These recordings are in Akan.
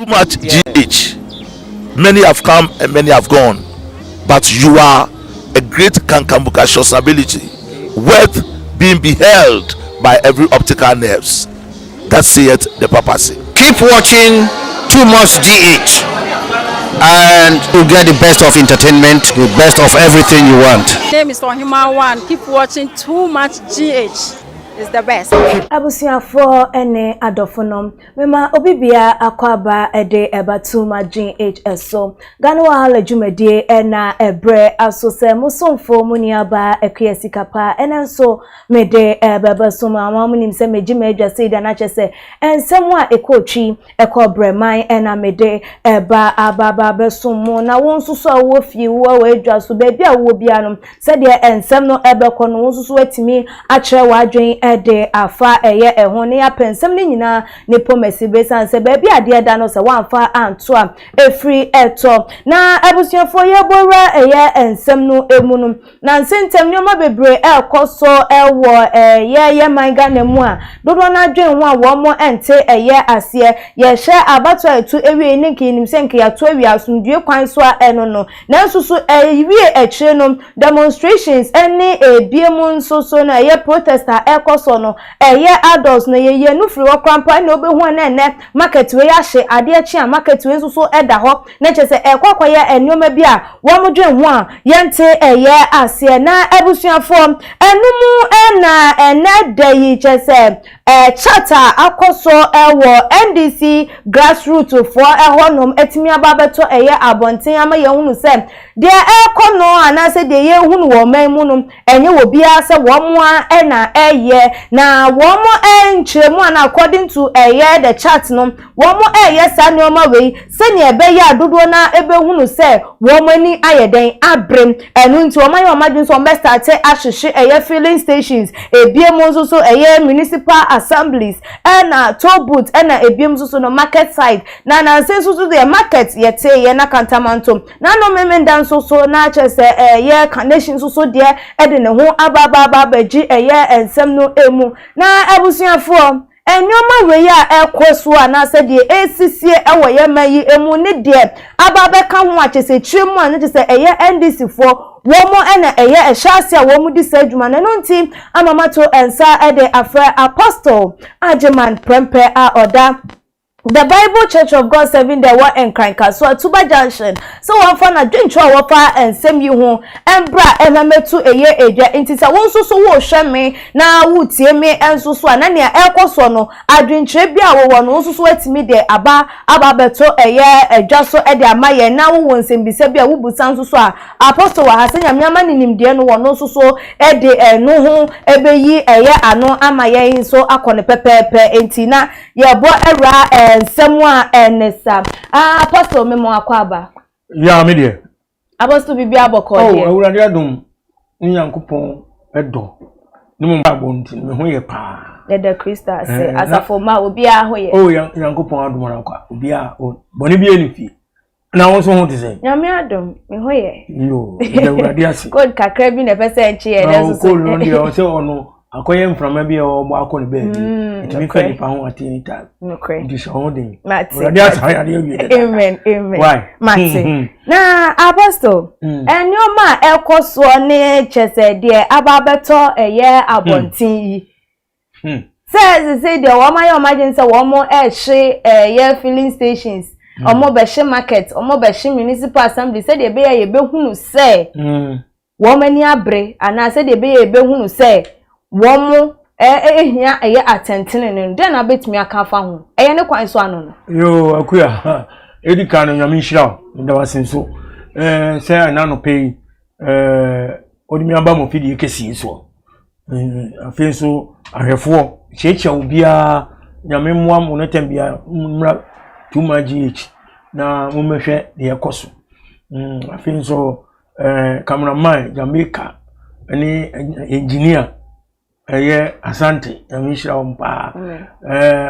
Much GH. Many have come and many have gone, but you are a great cankambucacious ability, worth being beheld by every optical nerves. That saith the papacy. Keep watching Too Much GH and you get the best of entertainment, the best of everything you want. Name is Ohima One. Keep watching Too Much GH. Is the best. Abusuafoɔ ne adɔfonom, mema obi bia akɔ aba de ɛba Too Much GH so. Ghana Wahala dwumadie na ɛbrɛ aso sɛ mosomfo mu nuaba Akua Sikapa ɛna nso mede ɛbɛbɛ so mu ama mo nim sɛ megye m'adwa sɛ da na kyɛ sɛ nsɛm a ɛkɔ twi ɛkɔ brɛman ɛna mede ɛba aba aba bɛso mu na wo nso so a wowɔ fie, wo wɔ adwa so, baabi a wowɔ bia no, sɛdeɛ nsɛm no ɛbɛkɔ no, wo nso so atumi akyerɛ w'adwen ɛde afa ɛyɛ ɛho ne yɛapɛ nsɛm no nyinaa ne pomasi besan sɛ baabi adeɛ da no sɛ woamfa anto a ɛfiri ɛtɔ. Na abusuafoɔ, yɛbɔwura ɛyɛ nsɛm no emu no na nsɛntɛm nneɛma bebree ɛrekɔ so ɛwɔ ɛyɛ yɛ man Ghana mu a dodoɔ no adwen ho a wɔn nte ɛyɛ aseɛ. Yɛhyɛ abato a ɛto ewie ne nka yɛnim sɛ nka yɛato awie asomdue kwan so a ɛno no, nanso so ɛwie akyire no, demonstrations ɛne ebie mu nso so no, ɛyɛ protest a ɛrekɔ so no, ɛyɛ adults no yɛyɛ no firi hɔ koraa ɛna wobɛhu ɛnɛ ɛnɛ market wei ahye, adeɛ kye a market wei nso so ɛda hɔ na kyerɛ sɛ ɛkɔ akɔyɛ nneɛma bi a wɔn dwen ho a yɛnte ɛyɛ aseɛ. Na abusuafoɔ, ɛnum ɛna ɛnɛ da yi kyerɛ sɛ chat a akɔ so ɛwɔ NDC grassroots foɔ ɛhɔnom ɛtumi aba abɛtɔ ɛyɛ abɔnten ama yɛn hunu sɛ deɛ ɛrekɔ no anaasɛ deɛ yɛhunu wɔ ɔman mu no, ɛnyɛ wɔ biara sɛ wɔn a ɛna ɛyɛ na wɔn nkyerɛmu ana. According to ɛyɛ the chat no, wɔn ɛyɛ saa nneɛma wei sɛnea ɛbɛyɛ a dodoɔ na ɛbɛhunu sɛ wɔn ani ayɛ dɛn abere. Ɛno nti wɔn ayɛ wɔn adwene sɛ wɔn bɛ start ahyehyɛ ɛyɛ filling stations, ebien mu nso so ɛyɛ municipal assemblies ɛna toll booth, ɛna ebien nso so no market side. Na nansi nso so deɛ market yɛte yɛ na Kantamanto na ano Memenda nso so na kyerɛ sɛ ɛyɛ Kaneshie nso so deɛ ɛde ne ho aba aba aba abɛgye ɛyɛ nsɛm no emu. Na abusuafoɔ, nneɛma wei a ɛkɔ so anaasɛ deɛ esisie ɛwɔ yɛn man yi emu ne deɛ aba abɛka ho a kyerɛ sɛ kyerɛ mu a ne kyerɛ sɛ ɛyɛ NDC foɔ wɔn ɛna ɛyɛ ɛhyɛ ase a wɔn di saa adwuma no. Ɛno nti amamato nsa ɛde afrɛ Apostle Agyeman Prempeh a ɔda The Bible Church of God Seven Day wɔ Nkranka so Atuba Junction sɛ wɔmfa n'adwentwerɛ a wɔfa nsɛm yi ho mbra ɛmɛmɛto ɛyɛ edwa. Nti sɛ wɔn nso so wɔrehwɛ me na wɔretie me nso so a, na nea ɛrekɔ soɔ no, adwentwerɛ bi a wɔwɔ no, wɔn nso so atumi de aba aba abɛto ɛyɛ edwa so ɛde ama yɛn. Na wɔwɔ nsɛmbisa bi a wɔbusa nso so a, Apostle wɔ ha sɛ Nyame ama ne nimdeɛ no, wɔn nso so ɛde ɛno ho ɛbɛyi ɛyɛ ano ama yɛn nso akɔ ne pɛpɛɛpɛ. Nti na yɛbɔ ɛwura nsɛm a ɛne sa. Apostle, memo akɔ aba. Ya, me deɛ. Apostle, bibi abɔkɔ deɛ? Oh, Awurade adom ne Nyankopɔn ɛdɔ ne mo abɔ nti me ho yɛ paa. Yɛda Kristo ase. Asafo ma obiara ho yɛ. Oh, Nyankopɔn adom ara kwa, obiara bɔne bi ɛni fie. Na wo nso ho te sɛ? Nyame adom, me ho yɛ. Yo, yɛda Awurade ase. Cold kakra bi na ɛpɛ sɛ nkye yɛ dɛ nso. Cold no deɛ, ɔsɛ ɔno akɔyɛ mframa bi a ɔbɔ akɔ ne baabi, ɛtumi fa nipa ho at any time. Nti hyɛ ho den. Mate. Awurade asa yare awie dada. Amen, amen. Why? Mate. Na Apostle, nneɛma a ɛkɔ soɔ ne kyɛ sɛ deɛ aba abɛtɔ ɛyɛ abɔnten yi sɛ sese deɛ wɔn ayɛ wɔn adwene sɛ wɔn ɛrehye ɛyɛ filling stations, wɔn bɛhye market, wɔn bɛhye municipal assembly sɛdeɛ ɛbɛyɛ yɛbɛhunu sɛ wɔn ani abere anaa sɛdeɛ ɛbɛyɛ yɛbɛhunu sɛ wɔn ɛhia ɛyɛ atɛntene no deɛ, na abɛtumi aka afa ho ɛyɛ ne kwan so ano no. Yoo, Akuya, edi kan no, Nyame nhyira wo. Meda wo ase nso sɛ ɛna anɔpɛ yi wɔde mi aba mo fidie kɛseɛ soɔ. Afei nso ahwɛfoɔ, kyiakyia obiara. Nyame mmoa mo ne tɛm biara mmra Too Much GH na mommɛhwɛ deɛ ɛkɔ so. Afei nso cameraman Jamaica ne engineer ɛyɛ Asante, Nyame nhyira wɔn paa.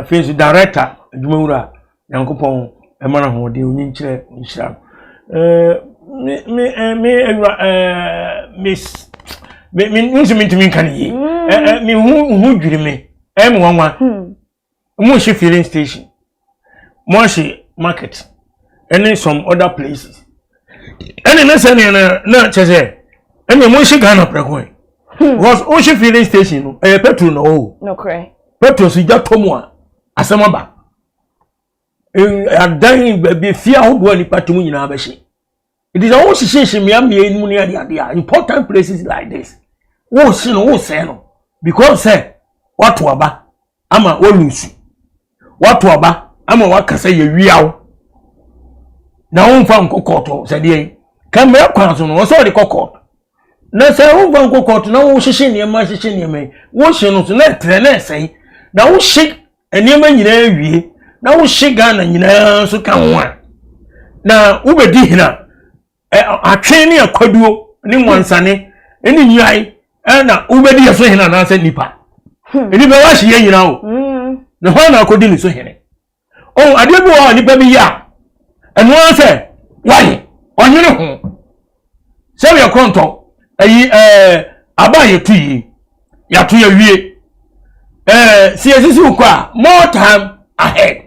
Afei nso director adwumawura, Nyankopɔn ɛma no ahoɔden, onyi nkyerɛ nhyira no. Me me me awura miss me me nso me ntumi nka ne yie. Me ho ho dwiri me, ɛyɛ me nwanwa. Mo nhyɛ filling station, mo ahyɛ. market ɛne some other places ɛne ne sɛ neɛ na na kyɛ sɛ ɛne mo nhye Ghana prɛko ɛ because wohye filling station no ɛyɛ petrol na ɔwɔ petrol so gya tɔ mu a asɛm aba adan baabi fie ahodoɔ a nipa te mu nyinaa bɛhye. It is a wohyehyɛhyɛ mmeammea yi mu ne adeade a important places like this wohye no wosɛe no because sɛ wato aba ama walusu wato aba ama waka sɛ yɛwia wo na womfa nkɔ kɔɔto sɛ deɛ ka mmerɛ kwan so no wɔ sɛ wɔde kɔ kɔɔto na sɛ womfa nkɔ kɔɔto na wohyehyɛ nneɛma hyehyɛ nneɛma yi wohye no so na ɛtrɛ na ɛsɛe na wohye nneɛma nyinaa wie na wohye Ghana nyinaa nso ka ho a na wobɛdi hena atwe ne akwaduo ne nwansane ne nnwan ɛna wobɛdi yɛ so hene anaasɛ nipa hmm. nipa wahye yɛ nyinaa o hmm. na hɔ na akɔdi ne so hene ɔn adeɛ bi wɔ hɔ a nipa bi yɛ a ɛno ara sɛ wayɛ ɔnyene ho sɛ yɛ kɔntɔ ɛyi ɛɛ aba a yɛto yi yɛato yɛwie ɛɛ si yɛsisi kɔ a more time ahead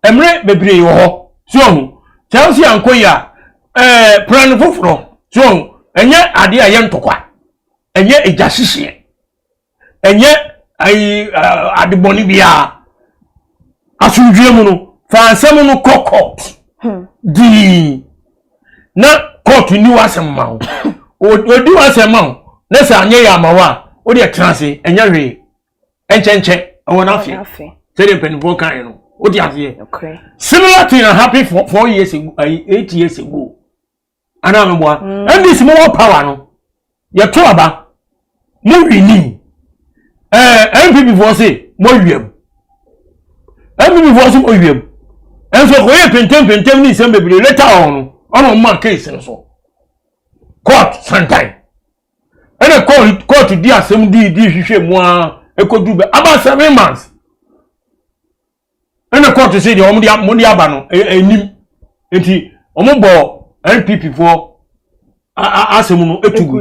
mmerɛ bebree wɔ hɔ so ɔho sɛ ɔsi ankɔ yi a ɛɛ plan foforɔ so ɔho ɛnyɛ adeɛ a ɛyɛ ntɔkwa ɛnyɛ egya hyehyeɛ ɛnyɛ ayi adebɔne biara asomdwoeɛ mu no fa asɛm no kɔ court hmm. dii na court ni w'asɛm ma wo odi w'asɛm ma wo na sɛ anyɛ yɛ ama wo a wode ɛtena ase ɛnyɛ hwee ɛnkyɛnkyɛ ɛwɔ n'afe sɛdeɛ mpanimfoɔ kan no wode aseɛ similar thing happen 4 years ago 8 years ago anaa meboa? NDC mo wɔ power no yɛto aba mo win NPP foɔ se mo awia mu NPP foɔ se mo awia mu nso kɔyɛ pentem pentem ne nsɛm bebree later on no ɔna ɔmo ma case no so court santan ɛna court di asɛm di di hwehwɛ mu a ekodu bɛ about 7 months ɛna court sɛ deɛ wɔn de mo de aba no ɛnim nti wɔn bɔ NPP foɔ asɛm no etu gu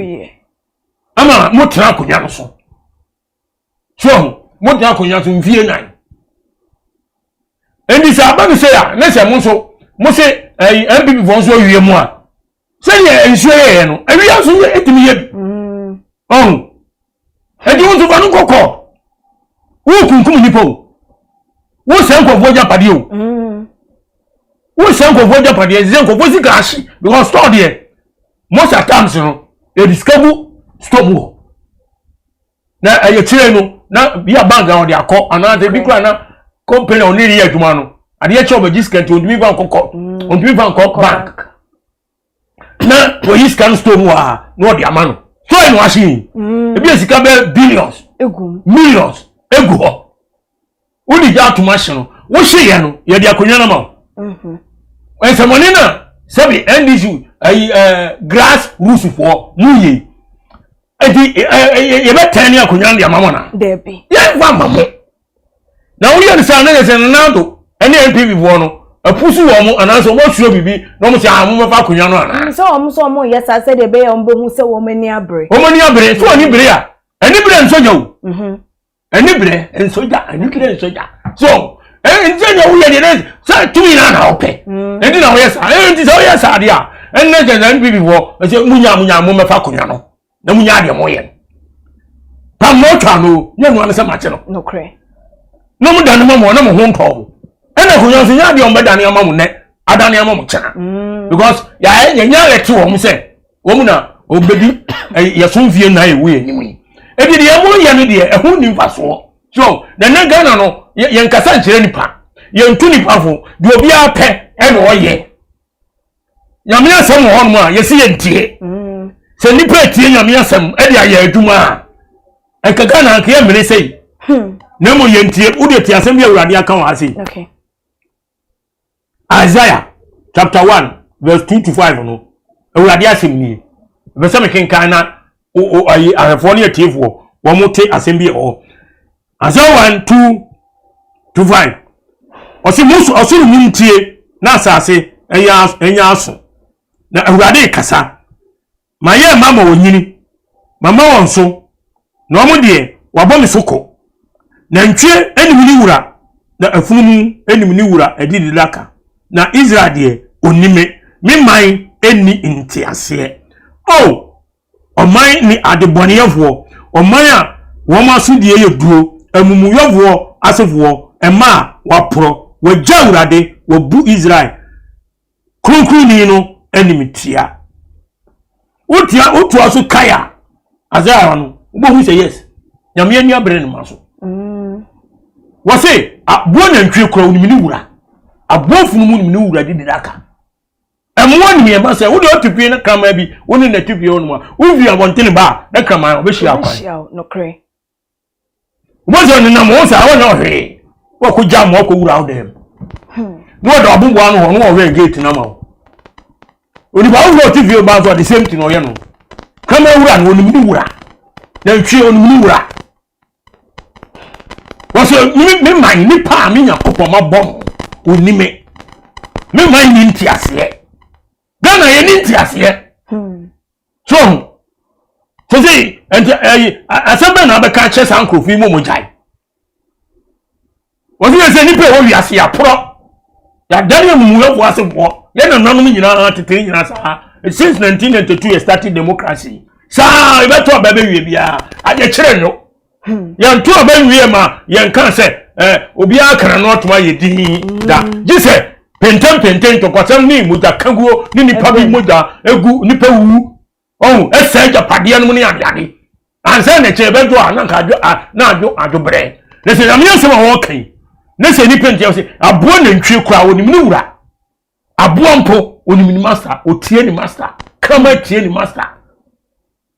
ama mo tena akonnwa no so so mo tena akonnwa so mfie 4. Nti sɛ aba no sɛ a ne sɛ mo nso mo se ɛyi NPP foɔ nso awie mu a sɛdeɛ nsuo yɛyɛ no awia nso yɛ etumi yɛ bi ɔho ɛdi wo nso fa no nkɔ court. Wo kunkum nipa o, wo sɛ nkɔfoɔ agyapadeɛ o, wo sɛ nkɔfoɔ agyapadeɛ sɛ nkɔfoɔ sika ahye because store deɛ most at times no yɛde sika gu store mu hɔ na ɛyɛ kyerɛ no na bi a bank a ɔde akɔ anaasɛ bi kura na company a ɔne yɛ adwuma no adeɛ kyɛ ɔbɛgye sika nti ɔntumi fa nkɔ kɔ ɔntumi fa nkɔ bank na wɔyi sika no store mu a na ɔde ama no so ɛna wahye yi ebi yɛ sika bɛ billions millions egu hɔ wode gya atom ahye no wohye yɛ no yɛde akonnwa no ma wo nsɛmɔne no a sɛbi NDC ayi grass roots foɔ mu yie nti yɛbɛtɛn ne akonnwa no de ama mo na yɛmfa ma mo na woyɛ no saa na yɛ sɛ Nana Addo ɛne NPP foɔ no apusu wɔn mo anaasɛ wɔn asuro biribi na wɔn sɛ ah mo bɛfa akonnwa no anaa. Sɛ wɔn sɛ wɔn yɛ saa sɛdeɛ ɛbɛyɛ wɔn bɛhu sɛ wɔn ani abere. Wɔn ani abere so wɔn ani bere a ani bere nsogya o ani bere nsogya ani bere nsogya so ɛn sɛ deɛ woyɛ deɛ sɛ tumi na na ɔpɛ ɛnti na wɔyɛ saa ɛnti sɛ wɔyɛ saa deɛ a ɛnna sɛ sɛ NPP foɔ ɛsɛ munya munya mo mɛfa akonnwa no na munya adeɛ mo yɛ no pam na ɔtwa no nyɛ nua no sɛ makye no na mo dane ma mo na mo ho ntɔ mo ɛna akonnwa nso nyɛ adeɛ wɔn bɛdane ama mo nɛ adane ama mo kyena because yɛayɛ yɛnyɛ alɛte wɔn sɛ wɔn na wɔbɛdi yɛso mfie nnan ewu yɛn anim yi ebi deɛ mo yɛ no deɛ ɛho ni mfasoɔ so na ne Ghana no yɛn kasa nkyerɛ nipa yɛn tu nipa fo deɛ obiara pɛ ɛna ɔyɛ. Nyame asɛm wɔ hɔnom a yɛsi yɛ ntie sɛ nipa etie Nyame asɛm ɛde ayɛ adwuma a nka Ghana nka yɛ mmiri sɛyi na mmom yɛ ntie. Wode tie asɛm bi Awurade aka wɔ ha sei, Isaiah chapter 1 verse 2 to 5 no, Awurade asɛm nie. Ɛbɛ sɛ mekenkan na ayi ahwɛfoɔ ne atiefoɔ wɔn te asɛm bi ɛwɔ Isaiah 1:2 to 5. Ɔsi mo ɔsoro mu ntie na asase ɛnya aso na Awurade kasa ma yɛ mma ma wɔnyini mama wɔn so na wɔn deɛ wabɔ me so kɔ. Nantwie anim ne wura na afunumu anim ne wura adidi laka. na Israel deɛ, ɔnni me. Me man nni nteaseɛ. O ɔman ne adebɔneyɛfoɔ, ɔman a wɔn asodie yɛ duro, amumuyɔfoɔ asefoɔ, mma a wɔaporɔ, wɔagya Awurade, wɔabu Israel Kronkronni no animtia. Wotia wotoa so kae a, Isaiah no, wobɛhu sɛ yes, Nyame ani abere ne ma so. Wɔse aboa nantwie kura onim ne wura, aboa funumu nim ne wura de didi aka. Ɛmmoa nim yɛn ba sɛ wode ɔte fie na kraman bi wo ne nate fie hɔ nom a, wofi abɔntene ba a na kraman ɔbɛhyia akwan. Wobɛsɛ ɔnenam wɔn saa wɔnyɛ ɔhwee. Wɔkɔ gya ma ɔkɔ wura wo dɛm. Na wɔde ɔboboa no hɔ na wɔwɛn gate no ama wo. Onipa wura ɔte fie ba nso the same thing ɔyɛ no. Kraman wura no onim ne wura. Nantwie onim ne wura. Wɔsɛ me me man nipa a me Nyankopɔn ma bɔ no onni me. Me man ni nteaseɛ. Ghana yɛ ni nteaseɛ. So sese nti ɛyi asɛm bɛn na abɛka akyerɛ saa nkurɔfoɔ yi mu ɔmo gyae. Wɔsi yɛ sɛ nipa ɛwɔ wiase yɛaporɔ yɛadane amumuyɛfoɔ asefoɔ yɛn nananom nyinaa tete nyinaa saa since 1992 yɛ started democracy saa yɛbɛto aba bɛwie biara adekyerɛ no yɛnto aba nwie ma yɛnka sɛ ɛɛ obiara kana no atom ayɛ din da gye sɛ pentempenten ntɔkwasɛm ne mogya kaguo ne nipa bi mogya egu nipa wuwu ɔho ɛsɛ agyapadeɛ no mu ne adeade ansa na kyerɛ bɛdwo a na nka adwo a na adwo adwo brɛ na sɛ Nyame asɛm a wɔka yi ne sɛ nipa ntia sɛ aboa nantwie koraa onim ne wura aboa mpo onim ne master otie ne master kama tie ne master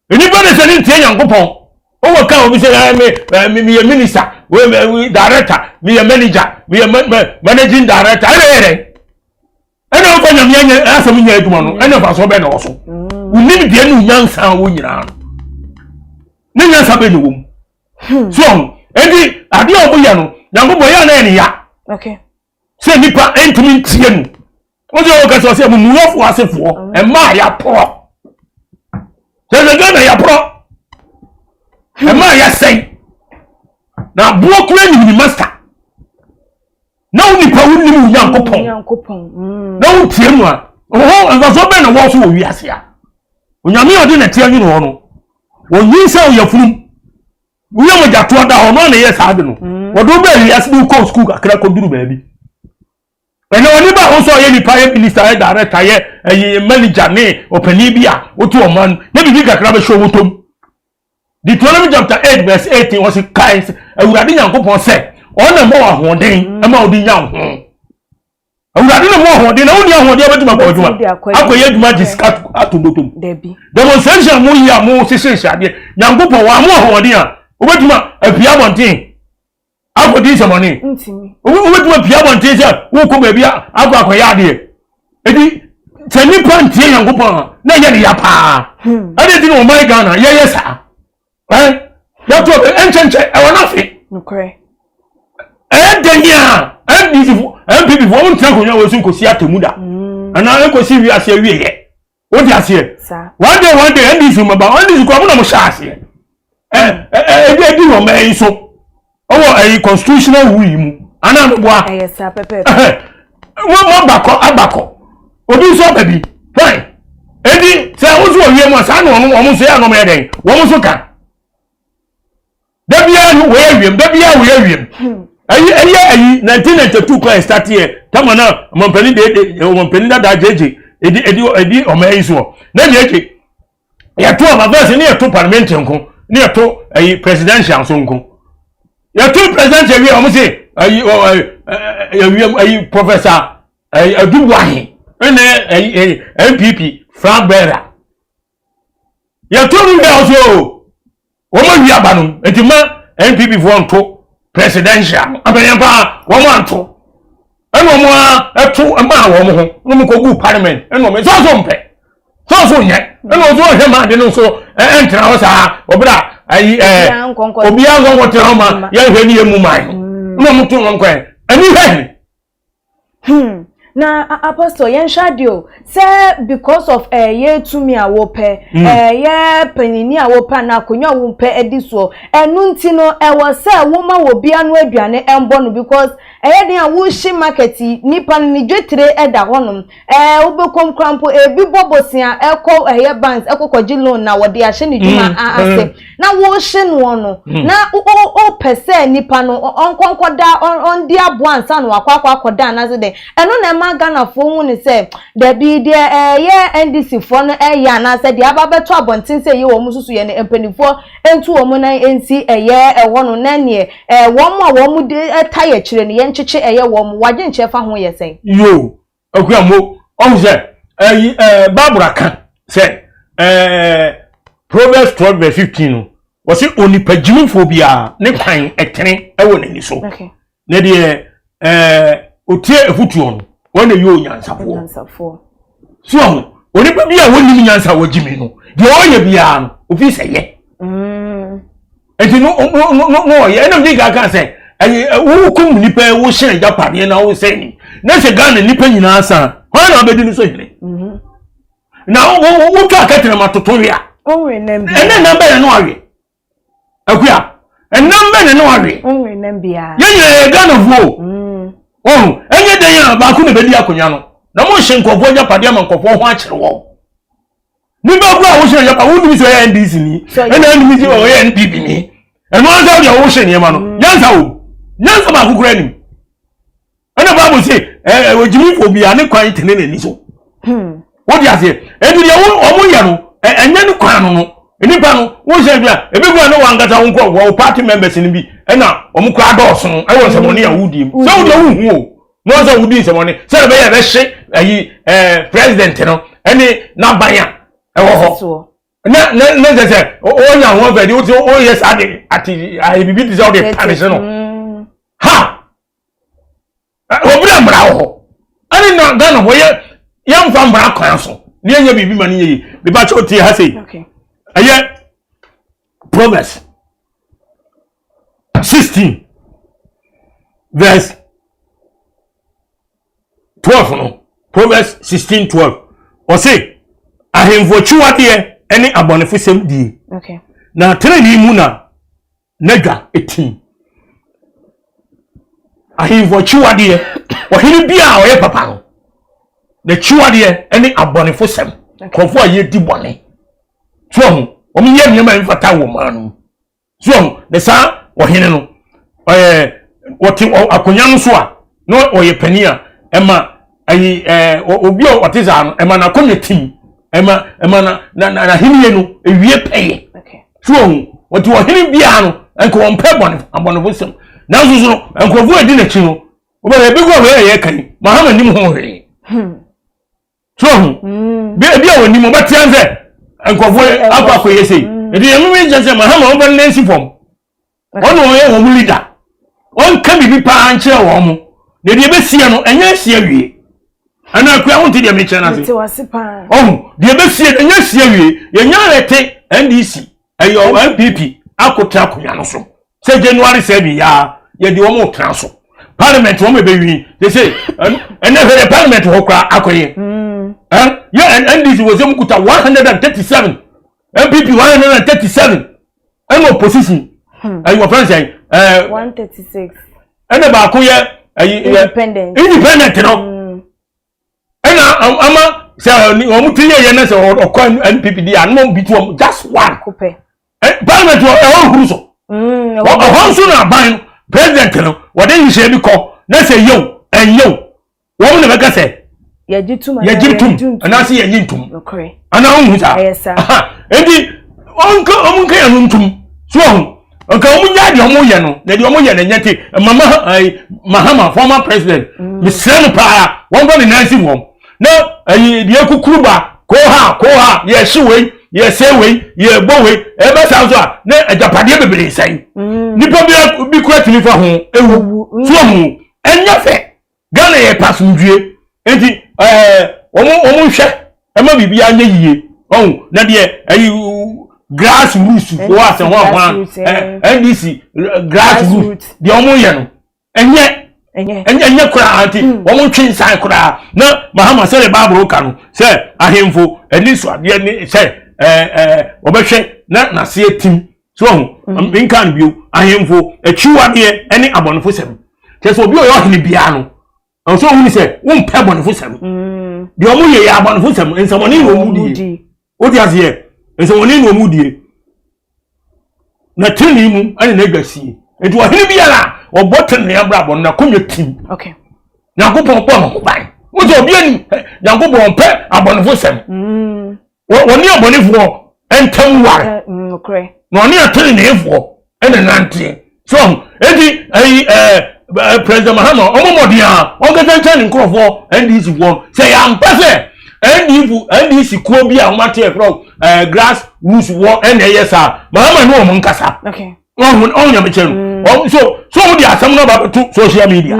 nipa de sɛ ne ntie Nyankopɔn ɔwɔ ka obi sɛ ɛɛ me ɛɛ me meyɛ minister wei director meyɛ manager meyɛ managing director ɛna yɛ dɛ ɛna ɔfa Nyame anyɛ asɛm nyɛ adwuma no ɛna fa so bɛn na wɔ so wonim deɛ ne onyansa a wɔ nyinaa no ne nyansa bɛn na wɔ mu so ɔho enti adeɛ a ɔmoyɛ no Nyankopɔn yɛ na ɛne ya sɛ nipa ntumi ntie no wọ́n sɛ wɔn kɛse ɔsɛ amumuyɔfoɔ asefoɔ mmaa yɛaporɔ sɛ Ghana yɛaporɔ mmaa yɛasɛn na aboɔ kura nim ne master na wo nipa wo nim wo Nyankopɔn na wo tie mu a ɔhɔ nfasoɔ bɛn na wɔn so wɔ wiase a Onyame a ɔde nɛteɛ nwene hɔ no wɔnyin sɛ ɔyɛ funum woyɛ mogyatoɔ da hɔ no ana yɛ saa de no wɔde wo bɛɛ wiase de wokɔ sukuu kakra kɔduru baabi ɛnna wɔne ba ho sɛ ɔyɛ nipa yɛ minister yɛ director yɛ ɛyɛ manager ne ɔpanin bi a wote ɔman no na biribi kakra bɛhyɛ ɔwɔ tom. Deuteronomy chapter 8 verse 18 wɔsi kae Awurade Nyankopɔn sɛ ɔna ma wɔ ahoɔden ɛma ɔde nya ho. Awurade na ma ahoɔden na wonni ahoɔden abɛtumi akɔ adwuma akɔyɛ adwuma gye sika ato bɔtɔm. Demonstration mo yi a mo hyehyɛ adeɛ Nyankopɔn wɔn mo ahoɔden a wobɛtumi apia abɔnten akɔdi nsɛmɔne. Wobɛtumi apia abɔnten sɛ wokɔ baabi akɔ akɔyɛ adeɛ. Edi sɛ nipa ntie Nyankopɔn a na ɛyɛ ne ya paa. Ɛde ti na ɔman Ghana yɛyɛ saa. Ɛ yɛto ɛnkyɛnkyɛn ɛwɔ n'afe. Ɛyɛ dɛn a NDC fo NPP fo wɔn ntena akonnwa wɔ so nkosi atemu da. Anaa nkosi wiase awie yɛ. Wode aseɛ. One day one day NDC mmaba NDC kura mo na mo hyɛ aseɛ. Ɛ ɛ ɛdi ɛdi wɔ mɛ yi so. Ɛwɔ ɛyi constitutional rule yi mu. Anaa mo boa. Ɛyɛ saa pɛpɛɛpɛ. Mo mo abakɔ abakɔ. Obi nso aba bi. Fine. Edi sɛ wɔn nso wɔ wiem a saa na wɔn wɔn nso yɛ anam yɛ dɛn wɔn nso ka. Dabiara no wɔyɛ wiem dabiara wɔyɛ wiem. Ɛyi ɛyɛ ɛyi 1992 kwan start yɛ tama na ɔmampanin de de ɔmampanin dada gyegye edi edi edi ɔman yi soɔ na gyegye yɛto ɔma first ne yɛto parliament nko ne yɛto ɛyi presidential nso nko yɛto presidential wie wɔn se ɛyi ɔ ɛyi ɛyi ɛyi professor ɛyi Adu Boahen ɛna ɛyi ɛyi NPP flag bearer yɛto no wie ɔso o wɔn awi aba no nti ma NPP foɔ nto presidential no abɛnyɛ paa wɔn anto ɛna wɔn a ɛto maa wɔn ho na wɔn kɔ gu parliament ɛna wɔn sɔɔso mpɛ sɔɔso nyɛ ɛna wɔn nso wɔhwɛ maa de no nso ɛntena hɔ saa ɔbɛrɛ ayi ɛɛ obiara nkɔnkɔ tena hɔ ma yɛnhwɛ ne yɛ mu man no ɛna wɔn to wɔn kwan ɛni hwɛ. Na Apostle, yɛnhwɛ adeɛ o, sɛ because of ɛyɛ eh, tumi a wopɛ, ɛyɛ eh, panyini a wopɛ anaa akonnwa a wopɛ adi soɔ, ɛno nti no ɛwɔ sɛ woma wɔ bia no aduane ɛmbɔ no because ɛyɛ den a wohye market yi, nipa no ne dwetire ɛda hɔnom, ɛɛ wobɛkɔm kora mpo ebi bɔ bosea ɛkɔ ɛyɛ banks ɛkɔ kɔgye loan na wɔde ahyɛ ne dwuma ase. na wohye noɔ no hmm. na wopɛ sɛ nipa no ɔnkɔnkɔda ɔndi aboa ansa na wakɔ akɔ akɔda anaasɛ dɛn ɛno na ɛma Ghanafoɔ hu ne sɛ dabi deɛ ɛyɛ NDC foɔ no ɛyɛ anaasɛ deɛ aba bɛtɔ abɔnten sɛ ɛyɛ wɔn susu yɛ no mpanimfoɔ ntu wɔn nan nsi ɛyɛ ɛhɔ no na neɛ ɛɛ wɔn a wɔn de ɛta yɛ akyire no yɛnkyekye ɛyɛ wɔn wadwenkyerɛ fa ho yɛ sɛn. Yoo Akuammo, ɔhu sɛ ɛyi ɛɛ Bible ka sɛ ɛɛ Proverbs 12 verse 15 no, wɔsi onipa gyimifoɔ biara ne kwan ɛtene ɛwɔ n'ani so. Na deɛ ɛɛ otie efutuo no, wɔn na ɛyɛ onyansafoɔ. So ɔho, onipa bi a wɔnim nyansa wɔ gyimi no, deɛ ɔyɛ biara no, ofi sɛ yɛ. Mm. Nti no no no no ɔyɛ ɛna mi ka kan sɛ ɛyɛ wokum nipa wohyɛn agyapadeɛ na wosɛn ni na sɛ Ghana nipa nyinaa san hɔn na abɛdi no so hene mhm. na wotwa akɛtɛnɛ ma toto wia ɛnɛ nam bɛyɛ no awe akua ɛnam bɛyɛ no awe yɛn nyinaa yɛ Ghana foɔ mm. ɔho ɛnyɛ dɛn a baako na bɛdi akonnwa no na mo nhyɛ nkurɔfoɔ agyapadeɛ ama nkurɔfoɔ ho akyerɛ wɔn. Nipa kura a wohyɛ yɛ pa wonim sɛ ɔyɛ NDC ni ɛna ɛnim sɛ ɔyɛ NPP ni ɛno ansa deɛ wohyɛ nneɛma no mm. nyansa wo nyansa baako kura nim ɛna baabu se ɛɛ ogyimifo bi a ne kwan tene n'ani so hmm. wodi aseɛ ebi deɛ wɔn yɛ no ɛnyɛ ne kwan no no nipa no wohyɛ bi a ebi kura ne wɔn ankasa wɔn kɔ wɔn party members no bi ɛna wɔn kura dɔɔso ɛwɔ nsɛmɔni a wodie mu sɛ wodi owu hu o. na ɔsɛ wodi nsɛmɔne sɛ ɛbɛyɛ ɛbɛhye ayi ɛɛ president no ɛne n'aban a ɛwɔ hɔ na na na sɛ sɛ ɔnya ho afɛ de wote ɔyɛ saa de ate ayɛ biribi te sɛ ɔde panihye no mm. ha obi na mmara wɔ hɔ ɛne na Ghana hɔ yɛ yɛmfa mmara kwan so ne yɛnyɛ biribi ma ne yɛ yi biba kyɛw tie ha sei ɛyɛ Proverbs 16 verse 12 no Proverbs 16 12 ɔse ahemfo akyiwadeɛ ne abɔnefosɛm die na tenenee mu na n'adwa tim ahemfo akyiwadeɛ ɔhene bi a ɔyɛ papa no n'akyiwadeɛ ne abɔnefosɛm nkurɔfoɔ a yɛdi bɔne so ɔho wɔn yɛ nneɛma a ɛmfata wɔ ɔman no mu so ɔho na saa ɔhene no ɛɛ wɔte akonnwa no so a na ɔyɛ panin a ɛma ayi ɛɛ obi a ɔte saa no ɛma n'akonnwa tim ɛma ɛma na na na n'ahenni no ewie pɛyɛ so ɔho wɔte ɔhene biara no nka wɔn pɛ bɔne abɔnefo sɛm nanso so no nkurɔfoɔ a edi n'akyi no wɔbɛyɛ ebi gu a wɔyɛ yɛ kan mahama nim ho hwee. Hmm. so ɔho mm. ebi a wɔnim ɔbɛtea sɛ nkurɔfoɔ akɔ akɔyɛ sei mm. nti yɛn mímí nkyɛn sɛ mahama wɔn bɛ ne nsi fam wɔn na wɔyɛ wɔn leader wɔn ka biribi paa nkyerɛ wɔn mo na deɛ ɛbɛsie no ɛnyɛ asi awie ɛna akua ho nti deɛ mekyerɛ no ase ɔho deɛ ɛbɛsie no ɛnyɛ asi awie yɛnya rɛte ndc ɛyɛ npp akɔtena akonnwa no so sɛ january 7 yaa yɛde wɔn retena so parliament wɔn bɛwi de sɛ ɛnɛ hwɛ yɛ parliament hɔ koraa akɔyɛ mm. yɛ ndc wɔ sɛ mu kuta 137 npp 137 ɛna opposition hmm. ɛyɛ wɔfɛn sɛn ɛɛ 136 ɛna baako yɛ ɛyi independent independent no hmm. ɛna ama sɛ wɔn ti yɛ yɛ na sɛ ɔkɔ npp di anum bi to wɔn just one parliament wɔ ɛhɔ nhuru so mm, ɛhɔ nso na aban president no wɔde nhyehyɛ bi kɔ na sɛ yew ɛnyew wɔn na bɛka sɛ yɛgye tum yɛgye tum anaasɛ yɛnye ntum anaa ohun saa eti ɔnka wɔn nka yɛn no ntum so ɔho nka wɔn nyɛ deɛ wɔn yɛ no na deɛ wɔn yɛ no nyɛ te mama ayi mahama former president mm. mesrɛ no paa wɔn bɔ ne nan si wɔn na ayi deɛ kukuru ba koo ha koo ha yɛhye wei yɛsɛ wei yɛbɔ wei ɛbɛ saa nso a na agyapadeɛ bebree sɛn mm. nipa bi bi kura tumi fa ho ewu mm. so ɔho ɛnyɛ fɛ Ghana yɛ pɛ asomdwie nti ɛɛ wɔn wɔn nhwɛ ɛma biribi anyɛ yie ɔn na deɛ ɛyi grass roots wɔ asɛ ho ahoa ɛɛ NDC grass root deɛ wɔn yɛ no ɛnyɛ. Ɛnyɛ koraa nti hmm. wɔn ntwe nsan koraa na Mahama sɛdeɛ Bible ka no sɛ ahemfo ani so adeɛ ne sɛ ɛɛ ɛɛ wɔbɛhwɛ na n'aseɛ tim so ɔho hmm. nka no bio ahemfo akyiwadeɛ ne abɔnefo sɛm kyerɛ sɛ obi a ɔyɛ ɔhene biara no ɔsɛ ohun sɛ wompɛ abɔnefo sɛm hmm. deɛ ɔmo yɛ yɛ abɔnefo sɛm nsɛmɔne na ɔmo die wote aseɛ nsɛmɔne na ɔmo die na tenenee mu ɛna n'adwa sie nti ɔhene biara a ɔbɔ tenenee abrabɔ no n'akonnwa tim nyankopɔn bɔ ne ho ban wosɛ obi ani nyankopɔn mpɛ abɔnefo sɛm mm. Wɔne abɔnefoɔ ntam ware na ɔne ateneneefoɔ ɛna nanteɛ so eti ɛyi ɛɛ president Mahama ɔmo mɔden a ɔnkasa nkyɛn ne nkorɔfoɔ NDC foɔ sɛ yɛampa sɛ NDC NDC kuo bi a wɔn ate ɛfrɛ ɛɛ grass roots wɔ ɛna ɛyɛ saa Mahama ne wɔn nkasa ɔho ɔho nyame kyɛn no ɔmo so so wɔn de asɛm no aba abɛto social media.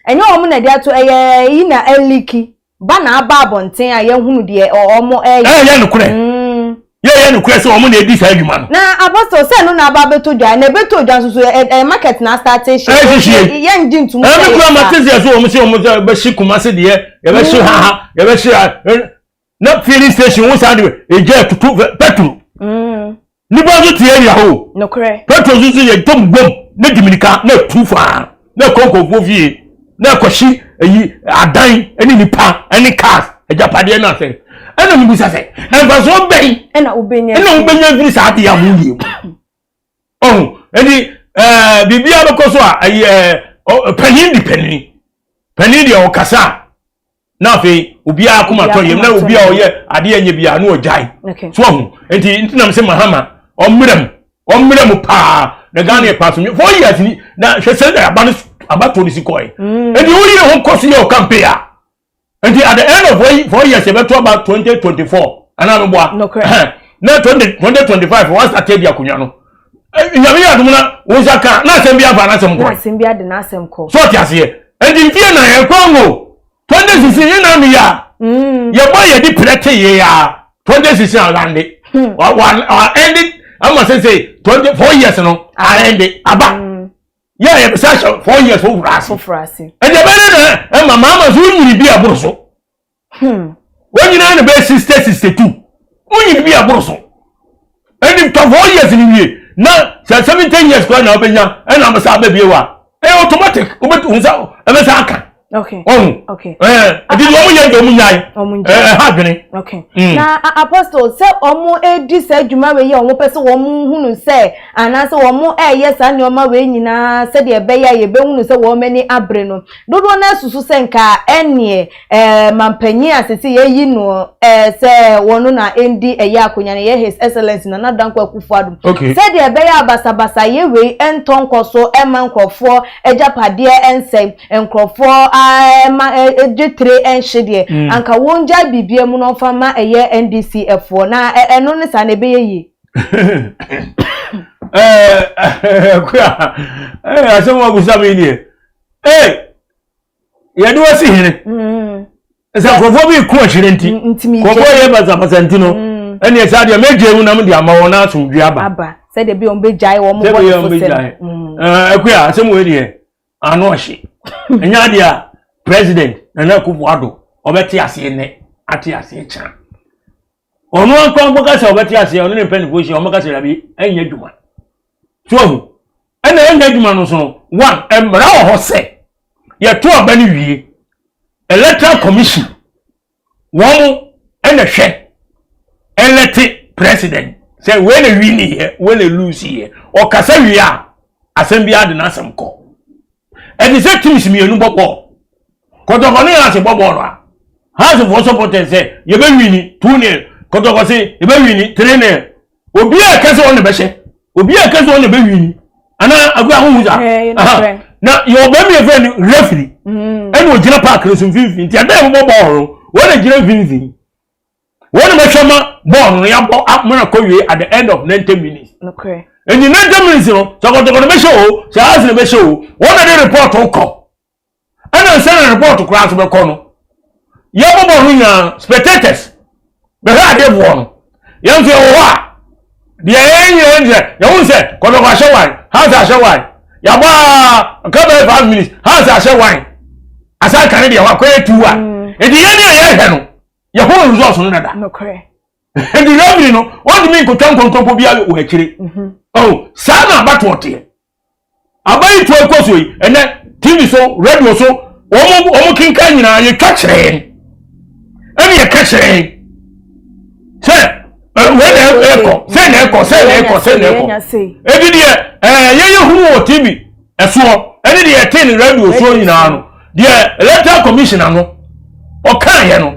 Ɛnyɛ wɔn na ɛde ato ɛyɛ yi na ɛliki. Ba na aba abɔnten a yɛahunu deɛ wɔn reyɛ. Ɛyɛ nokorɛ. Mm. Yɛyɛ nokorɛ sɛ wɔn na edi saa adwuma no. Na apostle sɛ ɛno na aba abɛtɔ dwa na ɛbɛtɔ dwa nso so ɛyɛ market na asate hyɛ. Ɛhyehyɛ. Yɛn gye ntum sɛ yɛ saa. Ɛmi kura ma te sɛ so wɔn sɛ wɔn sɛ bɛhye Kumasi deɛ yɛbɛhye ha ha yɛbɛhye ha na filling station wo saa de egya ɛtutu petrol. Mm. Nipa nso te area hɔ o. Nokorɛ. Petrol nso so yɛ tɔm bom ne di mirika na etu faa na ɛkɔ nkurɔfoɔ fie na ɛkɔhye eyi adan ne nipa ne cars agyapadeɛ no asɛ ɛna mo bisa sɛ mfasoɔ bɛn ɛna wobɛnya ɛna wobɛnya firi saa adeɛ a mo yie mu ɔho ɛni ɛɛ biribiara bɛkɔ so a ɛyi ɛɛ panyin di panyin panyin deɛ ɔkasa a. na afei obiara akoma tɔ yam na obi a ɔyɛ adeɛ nyɛ biara na ɔgyae so ahu nti nti nam sɛ mahama ɔmmerɛ mu ɔmmerɛ mu paa na Ghana yɛ paa so 4 years ni na hwɛ sɛ na aba no abatoɔ no si kɔɛ mm. nti woyere ho kɔ so yɛ ɔkampe a nti at the end of 4 years yɛbɛto aba 2024 anaa meboa na 2025 wɔn asate di akonnwa no nyame yɛ adom na wo nsa ka na asɛm bi afa n'asɛm kɔ asɛm bi ade n'asɛm kɔ so ɔte aseɛ nti mfie na yɛn kɔ ngo 2016 yɛn na mi yɛ a mm. yɛbɔ yɛde pɛrɛ te yɛ ya 2016 alande hmm. wa wa ɛnde ama sese 24 years no aɛnde aba hmm. yɛ yɛ bisa hyɛ 4 years foforɔ ase ɛnti ɛbɛyɛ dɛ ɛma maama so wonyini bi aboro so. Hmm. Wɔn nyinaa na bɛyɛ 60 62 wonyini bi aboro so ɛni tɔ 4 years ni wie na sɛ 70 years kora na wobɛnya ɛna abɛsa abɛbie wa ɛyɛ automatic wobɛtu wo nsa ɛbɛsa aka ɔhu ɛɛ ɛdi deɛ ɔmo yɛ deɛ ɔmo nyae ɛɛ ɛha adwene. Mm. Na apostle sɛ ɔmo edi saa adwuma wei a ɔmo pɛ sɛ wɔn hunu sɛ anaasɛ wɔn ɛɛyɛ saa nneɛma wei nyinaa sɛdeɛ ɛbɛyɛ a yɛbɛhunu sɛ wɔn ani abere no dodoɔ no asusu sɛ nka ɛneɛ Eh, mampanyin a sese yɛyi no eh, sɛ wɔno na ɛndi ɛyɛ akonya no yɛ His Excellency Nana Dankwa Akufo-Addo. Okay. Sɛdeɛ ɛbɛyɛ a basabasayɛ wei ɛntɔ nkɔ so ɛmma nkurɔfoɔ agyapadeɛ ɛnsɛe, nkurɔfoɔ ɛma dwetire ɛnhye deɛ, mm. anka wɔngyae biribia mu na ɔmfa ma ɛyɛ NDC ɛfoɔ na ɛno ne saa na ɛbɛyɛ yie. Ɛɛ, kura, ɛɛ, asɛm wa busa mi nie. Ee, yɛde wasi hene mm. sɛ nkurɔfoɔ bi ko akyire nti mm, nkurɔfoɔ yɛ basabasa nti no mm. ɛne ɛsɛ adeɛ mɛgye mu nam de ama wɔn asomdwe aba aba sɛdeɛ bi wɔn bɛgyae wɔn bɔ ne fosɛm ɛkuya asɛm wei deɛ ano ɔhye ɛnyɛ adeɛ a president Nana Akufo Addo ɔbɛte aseɛ nnɛ ate aseɛ kyena ɔno ankora kasa ɔbɛte aseɛ ɔno ne mpanimfoɔ hyia ɔmo kasa dabi ɛnyɛ adwuma so ɔho ɛna ɛnyɛ adwuma no so no one mmara wɔ hɔ sɛ yɛto aba no wie electoral commission wɔn ɛna hwɛ ɛlɛte president sɛ wei na wi ne yɛ wei na lose yɛ ɔkasa wie a asɛm bi ade n'asɛm kɔ ɛte sɛ teams mmienu bɔ bɔɔl kɔtɔkɔ ne Hearts bɔ bɔɔl a Hearts foɔ supporters sɛ yɛbɛ win 2-0 kɔtɔkɔ se yɛbɛ win 3-0 obi a ɛka sɛ ɔne bɛhyɛ obi a ɛka sɛ ɔne bɛ win anaa agu ahohu sa na yɛ ɔbɛn mi yɛ fɛ no referee mm. ɛna ogyina park no so mfimfini nti ɛda yɛ bɔ bɔɔl no wɔn na gyina mfimfini wɔn na bɛhwɛ ma bɔɔl no yabɔ amana kɔ wie at the end of 90 minutes nti 90 minutes no sɛ kɔtɔkɔ no bɛhyɛ o sɛ Hearts no bɛhyɛ o wɔn na de report kɔ ɛna nsa na report koraa so bɛkɔ no yɛbɔ bɔɔl no nyinaa spectators bɛhwɛ adeɛfoɔ no yɛn nso yɛwɔ hɔ a deɛ yɛn nyinaa sɛ yɛn sɛ kɔtɔkɔ ahyɛ one Hearts ahyɛ one. Yɛabɔ a nka bɛyɛ 5 minutes, Hearts ahyɛ one, asan kane deɛ wakɔyɛ 2-1. Nti yɛn ne a yɛhwɛ no, yɛho results no dada. Nti referee no wɔntumi nkotwa nkontompo bi wɔ akyire. Oh, saa na abatoɔ teɛ. Abayi to ekɔ so yi, ɛnɛ TV so, radio so, wɔn kenkan nyinaa yɛtwa kyerɛ yɛn, ɛna yɛka kyerɛ yɛn sɛ wei na ɛkɔ sɛ na ɛkɔ sɛ na ɛkɔ sɛ na ɛkɔ. Ebi deɛ yɛyɛ hunu wɔ TV ɛsoɔ, ɛne deɛ yɛte ne radio soɔ nyinaa no, deɛ Electoral Commissioner no ɔka yɛ no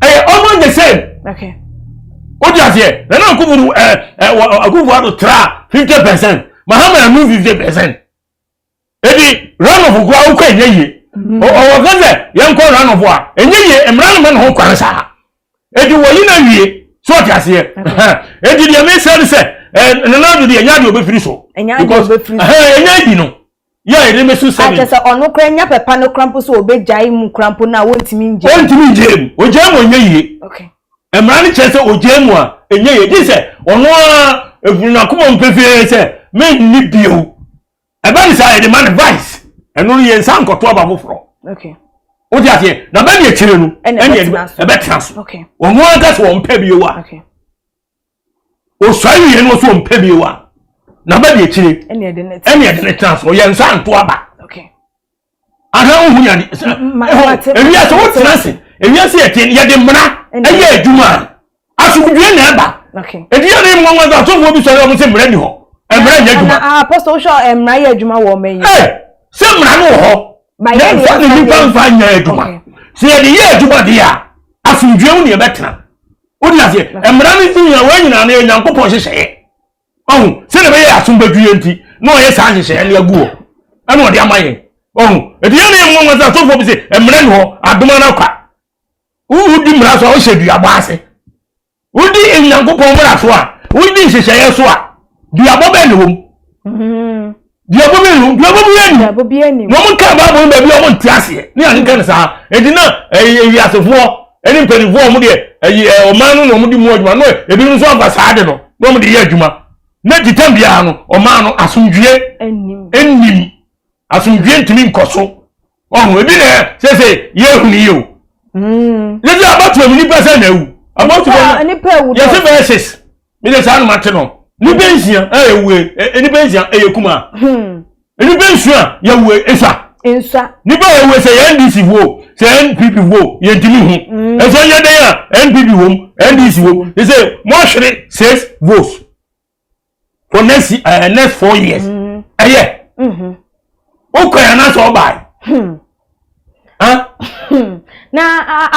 ɛyɛ almost the same. O di aseɛ, Nana Akufo do ɛɛ ɛ Akufo Addo tra 50%, Mahama ɛnu 50%. Ebi runoff kura awokɔ ɛnyɛ yie. Ɔwɔ fɛn sɛ yɛn kɔ runoff a ɛnyɛ yie, mmara no ma ne ho kwan saa. Edi wɔyi na wie so, ɔte aseɛ. Edi deɛ mi sɛ ne sɛ Nana Addo deɛ, ɛnyɛ adeɛ obɛfiri so because ɛnyɛ adi no yɛ a yɛde bɛsu sɛbi. Akyɛ sɛ ɔno kora nya pɛpa no kora mpo sɛ ɔbɛgyae mu kora mpo no a, wɔntumi ngye. Ɔntumi ngye mu, ɔgyae mu ɔnyɛ yie. Mmara no kyerɛ sɛ ɔgyae mu a ɛnyɛ yie, gye sɛ ɔno a ɛfiri n'akoma mu pefee sɛ menni bio. Ɛbɛ ne saa, yɛde ma no vice, ɛno no yɛn nsa nkɔto aba foforɔ. Wote aseɛ? Na bɛ de akyire no ɛne ɛbɛtena so. Ɔno ankasa wɔn pɛ bio a osua wie no so ɔmpɛ bio a, na bɛ de akyire ɛne ɛde ne tena so, yɛn nsa nto aba. Aha, ohun yade ɛhɔ ewiase wotena ase, ewiase yɛ ten, yɛde mmara ɛyɛ adwuma a asomdue na ɛba. Eti yɛ ne mu nwanwa sɛ asɔfoɔ bi sɔrɔ, ɔmo sɛ mmara ni hɔ, mmara nyɛ adwuma. Apostle, wohwɛ, mmara yɛ adwuma wɔ ɔman yi. Ee, sɛ mmara no wɔ hɔ na nfa ne nipa nfa nyɛ adwuma, sɛ yɛde yɛ adwuma deɛ a, asomdue mu na yɛbɛtena. Wodi aseɛ? Mmara no nyina wɔn nyinaa no yɛ Nyankopɔn hyehyɛeɛ. Ɔho sɛdeɛ ɛbɛyɛ asombadwie nti na ɔyɛ saa nhyehyɛeɛ no agu hɔ, ɛna ɔde ama yɛn. Ɔho ɛti yɛn ne yɛn nwanwa sɛ asɔfoɔ bi sɛ mmara ni hɔ, adoma no akwa. Wodi mmara so a, wohyɛ duabɔ ase. Wodi Nyankopɔn mmara so a, wodi nhyehyɛeɛ so a, duabɔ bɛn na wɔ mu? Duabɔ bi nu, duabɔ bi ani na wɔn nka Bible no baabi a wɔn nte aseɛ ne ahenka no saa. Eti na ɛyɛ ewiasefoɔ ɛne mpanimfoɔ a wɔn deɛ ɛyɛ ɔman no na wɔn de mu adwuma no, ebinom nso afa saa de no na wɔn de yɛ adwuma na titam biara no, ɔman no asomdwie nnim, asomdwie ntumi nkɔ so. Ɔho ebi na sese yɛ ehunu yi o. Yɛsɛ abatoɔ mu nipa sɛ na ewu, abatoɔ mu yɛsɛ bɛyɛ six, mi de saa anoma te no, nipa 6 a ewue, nipa 6 ɛyɛ kuma. Nipa 6 yɛwue esua. Nsua. Nipa a ewue, sɛ yɛ NDC fo, sɛ NPP fo, yɛntumi hu. Ɛsɛ yɛ den a NPP wom, NDC wom, yɛ sɛ mo ahwere six votes for next 4 years. Ɛyɛ wokɔ yɛn anaasɛ ɔbaa. Na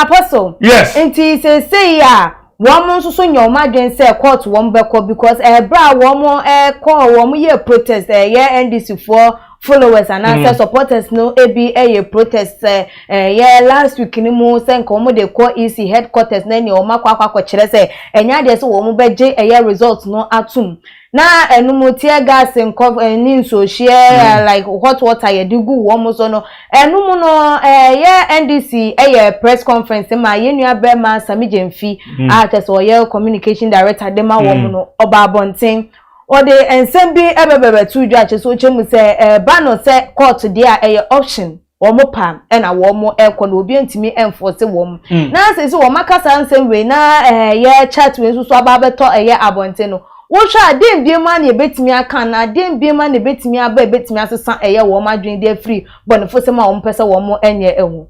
Apostle. Yes. Nti seesei a wɔn nso so nyɛ wɔn adwene sɛ court wɔn bɛkɔ, because ɛbrɛ a wɔn ɛkɔ wɔn yɛ protest, ɛyɛ NDC foɔ followers anaasɛ supporters no ebi ɛyɛ protest sɛ ɛyɛ last week ni mu sɛ nka wɔn de kɔ EC headquarters na ɛnea wɔn akɔ akɔkyerɛ sɛ ɛnyɛ adeɛ sɛ wɔn bɛgye ɛyɛ result no atum, na ɛnum tear gas nkɔ ɛne nsuohyɛ like hot water yɛde gu wɔn so no. Ɛnum no, ɛyɛ NDC ɛyɛ press conference ma yɛn nua bɛrima Sami Gyamfi a kyerɛ sɛ ɔyɛ communication director de ma wɔn no, ɔba abɔnten, ɔde nsɛm bi ɛbɛbɛbɛto dwa kyerɛ sɛ ɔkyɛ mu sɛ ɛba no sɛ court deɛ a, ɛyɛ option, wɔn pa ɛna wɔn ɛkɔ na obi ntumi ɛnfɔse wɔn. Na sɛ wɔn akasa nsɛm wei na ɛyɛ chat wei nso so aba abɛtɔ ɛyɛ abɔnten no, wohwɛ a, adeɛ mbiem a na ebetumi aka na adeɛ mbiem a na ebetumi aba ebetumi asesa ɛyɛ wɔn adwene de afiri bɔnefosɛm a wɔn pɛ sɛ wɔn nyɛ ɛho?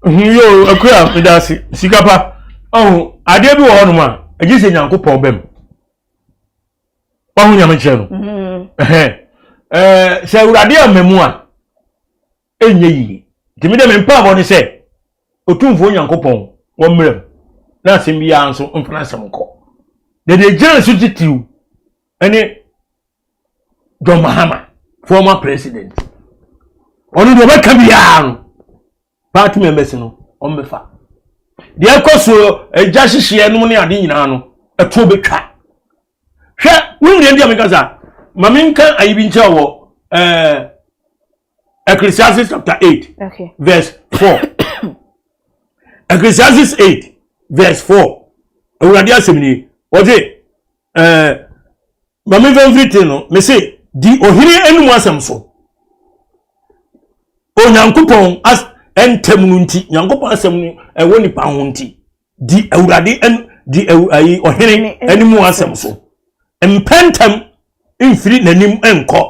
Yo, akura, meda ase sika pa. Ɔho adeɛ bi wɔ hɔnom a ɛgye sɛ Nyankopɔn bɛm. Ɔho Nyame kyerɛ no ɛɛ sɛ Awurade ama mu a, ɛnyɛ yie. Nti mi dɛ me mpaabɔ ne sɛ Otumfoɔ Nyankopɔn wɔn mmerɛ mu na asɛm biara nso mfana asɛm nkɔ na deɛ gyina ne so titiriw ɛne John Mahama, former president. Ɔno deɛ ɔbɛka biara no, party members no ɔmbɛfa. Deɛ ɛkɔ so, agya hyehyeɛ nom ne ade nyinaa no, ɛtoɔ bɛtwa. Hwɛ, wo nua bi a meka sa ma menka ayi bi nkyerɛ wɔ Ecclesiastes chapter 8 verse 4. Ecclesiastes 8 verse 4, Awurade asɛm nie. Ɔse ma memfa mfiri te no, mese di ɔhene anom asɛm so. Onyankopɔn as ntɛm no nti, Nyankopɔn asɛm no ɛwɔ nipa ho nti, di Awurade ɛn di ayi ɔhene anim asɛm so. Mpɛ ntɛm mfiri n'anim nkɔ.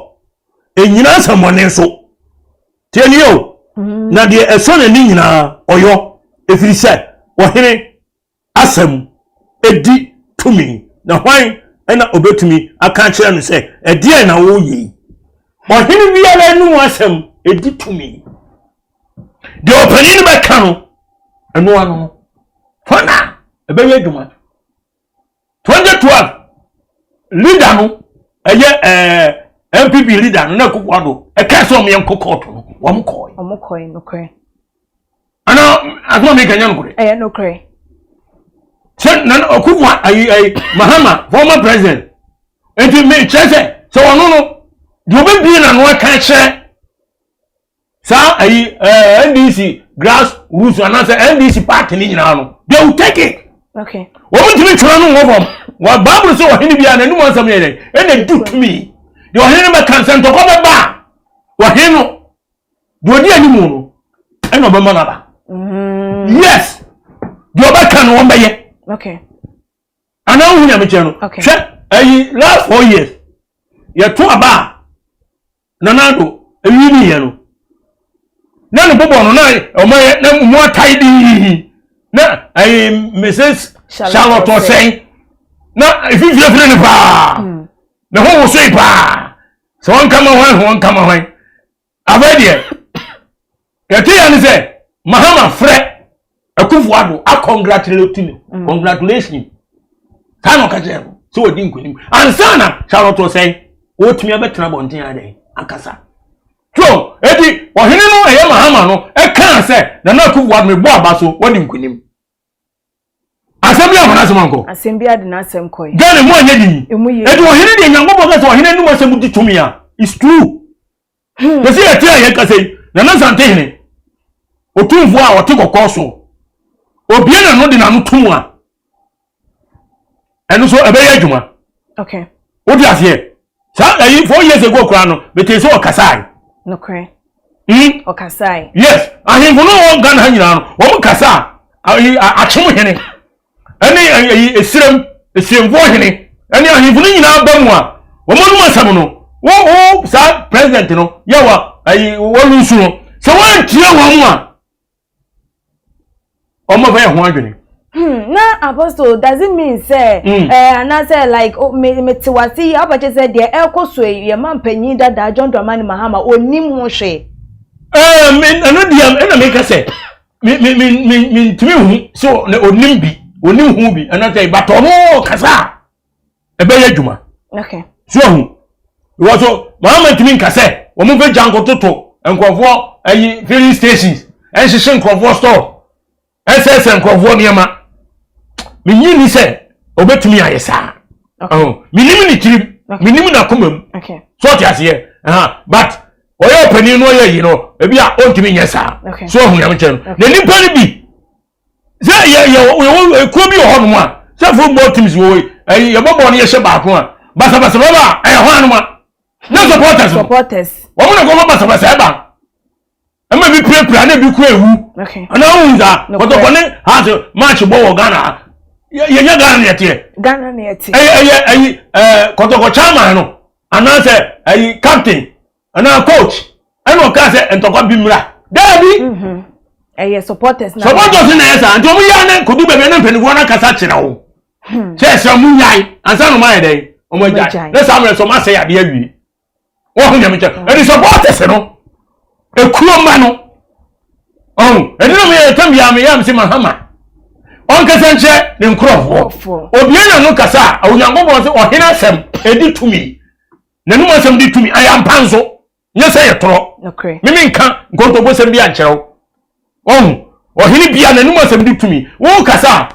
Ɛnyina asɛmmɔne so. Tie nie o. Na deɛ ɛsɔ n'ani nyinaa ɔyɔ, ɛfiri sɛ ɔhene asɛm di tumi, na hwan na obetumi aka akyerɛ no sɛ, ɛdeɛn na woreyɛ yi? Ɔhene biara anom asɛm di tumi. Deɛ ɔpanin no bɛka no, ɛno ano no, hwan na ɛbɛyɛ adwuma? 2012 leader no ɛyɛ ɛɛ eh, npp leader no na Akufo Addo ɛka sɛ wɔn yɛ nkɔ kɔɔto no wɔn kɔɛ. Wɔn kɔɛ nokorɛ. Ana asoma mi kanya nokorɛ. Ɛyɛ nokorɛ. Sɛ nana Akufo ayi ayi Mahama former president nti mi kyerɛ sɛ sɛ ɔno no deɛ ɔbɛbie n'ano aka kyerɛ. Saa ayi ɛɛ eh, ndc grass roots anaasɛ ndc party ne nyinaa no they will take it. Okay. Wɔn ntumi ntwerɛ no wɔ fam. Wɔ baabulu sɛ ɔhene biara n'anum asɛm yɛ dɛ ɛna edu tumi. Deɛ ɔhene no bɛka sɛ ntɔkwa bɛba a ɔhene no deɛ ɔdi anim no ɛna ɔbɛma no aba. Yes deɛ ɔbɛka no wɔn bɛyɛ. Okay. Anaa wohu nyame kyerɛ no. Okay. Hwɛ ayi last 4 years yɛto aba a Nana Addo ewi ni yɛ no na ne bɔbɔ no na ɔmo yɛ na mu atae dii na ɛyi Mrs Charlotte Osei na efifie firi ne paa ne ho wosoe paa sɛ wɔn kama hwan wɔn kama hwan afei deɛ yɛte yɛ ne sɛ Mahama frɛ Akufo Addo akɔngratulate no congratulation saa na ɔka kyerɛ no sɛ wɔdi nkonim ansa na Charlotte Osei wɔtumi abɛtena abɔnten adɛn akasa so eti ɔhene no ɛyɛ Mahama no ɛkaa sɛ Nana Akufo Addo mebɔ aba so wɔdi nkonim asɛm bi ahɔn asɛm ankɔ asɛm bi ade n'asɛm kɔe. Ghana mu anyɛ din. Emu yɛ. Eti ɔhene deɛ Nyankopɔn ka sɛ ɔhene anim asɛm di tumi a it's true. Yɛsɛ yɛte a yɛkasa yi Nana Santehene otumfoɔ a ɔte kɔkɔɔ so obie n'ano de n'ano tum a ɛno so ɛbɛyɛ adwuma. Okay. Wote aseɛ saa ɛyi 4 years ago koraa no mete sɛ ɔkasae. Nokorɛ. Ɔkasae. Yes, ahemfo no wɔ Ghana ha nyinaa no wɔn kasa a ayi akyem hene ɛne ɛyi esirem esiremfoɔ hene ɛne ahemfo no nyinaa ba mu a wɔn anum asɛm no wo wo saa president no yɛ wɔ ɛyi wɔn nsu no sɛ wɔntie wɔn a wɔn bɛyɛ ho adwene. Na apostle, does it mean sɛ eh, anaasɛ like oh, me me te wase yi abɛkyɛ sɛ deɛ ɛrekɔ so yi yɛ ma mpanyin dada John Dramani Mahama onim ho hwee? Ɛɛ me ɛno deɛ ɛna mi ka sɛ mi mi mi mi mi ntumi hu so na onim bi onim ho bi ɛna sɛ ìbàtɔ no kasa a ɛbɛyɛ adwuma. Okay. So ahu wɔ so Mahama ntumi nka sɛ wɔn fɛ gya nkototo nkurɔfoɔ ɛyi filling stations ɛnhyehyɛ nkurɔfoɔ store ɛsɛsɛ nkurɔfoɔ nneɛma menyi ni sɛ obetumi ayɛ saa. Okay. Menim ne tirim menim n'akoma mu. Okay. So ɔte aseɛ but ɔyɛ ɔpanin no ɔyɛ yi no ebi a ɔntumi nyɛ saa. Okay. So ɔhu nyame kyerɛ no na nipa no bi sɛ yɛ yɛ yɛwɔ ekuo bi wɔ hɔnom a sɛ football teams wɔ yi ɛyi yɛbɔ bɔɔl no yɛhyɛ baako a basabasa bɛba a ɛyɛ hɔn anoma ne supporters no Supporters. wɔn na kɔfɔ basabasa ɛba ɛma bi pirapira na ebi kura ewu. Okay. Ana ohun saa Nokorɛ. Kɔtɔkɔ ne Hearts match bɔ wɔ Ghana ha yɛnyɛ Ghana ne yɛteɛ. Ghana na yɛte. Ɛyɛ ɛyɛ ɛyi ɛɛ Kɔtɔkɔ chairman no anaasɛ ɛyi captain anaa coach ɛna ɔka sɛ ntɔkwa bi mmra daabi. Ɛyɛ supporters na. Supporters na ɛyɛ saa nti wɔn yɛ ne kodu baabi ɛna mpanimfoɔ no akasa kyerɛ wo sɛ ɛsɛ wɔn nyae ansa na wɔn ayɛ dɛn wɔn agyae na saa mmerɛ sɛ wɔn asɛe adeɛ awie wɔn ho nyame kyɛ ɛde supporters no ekuo mma no ɔn ɛde na meyɛ tɛm bia meyɛ am sɛ Mahama ɔnkasa nkyerɛ ne nkurɔfoɔ obie na no kasa a Onyankopɔn sɛ ɔhene asɛm ɛdi tumi n'anum asɛm di tumi ayɛ ampa nso nyɛ sɛ yɛ torɔ meme nka nkontombosɛm bi ankyerɛ wo ɔhu ɔhene bia n'anum asɛm di tumi wo kasa a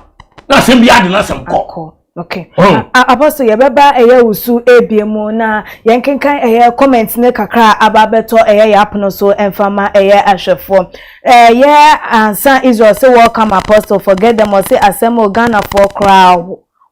na asɛm bi ade n'asɛm kɔ. Okay. Apostle, yɛbɛba ɛyɛ wusu ebie mu na yɛnkenkan ɛyɛ comment ne kakra a aba abɛtɔ ɛyɛ yɛ apono so ɛmfa ma ɛyɛ ahwɛfoɔ. Ɛyɛ ansa Israel sɛ welcome apostle, forget them, ɔse asɛm o Ghanafoɔ koraa.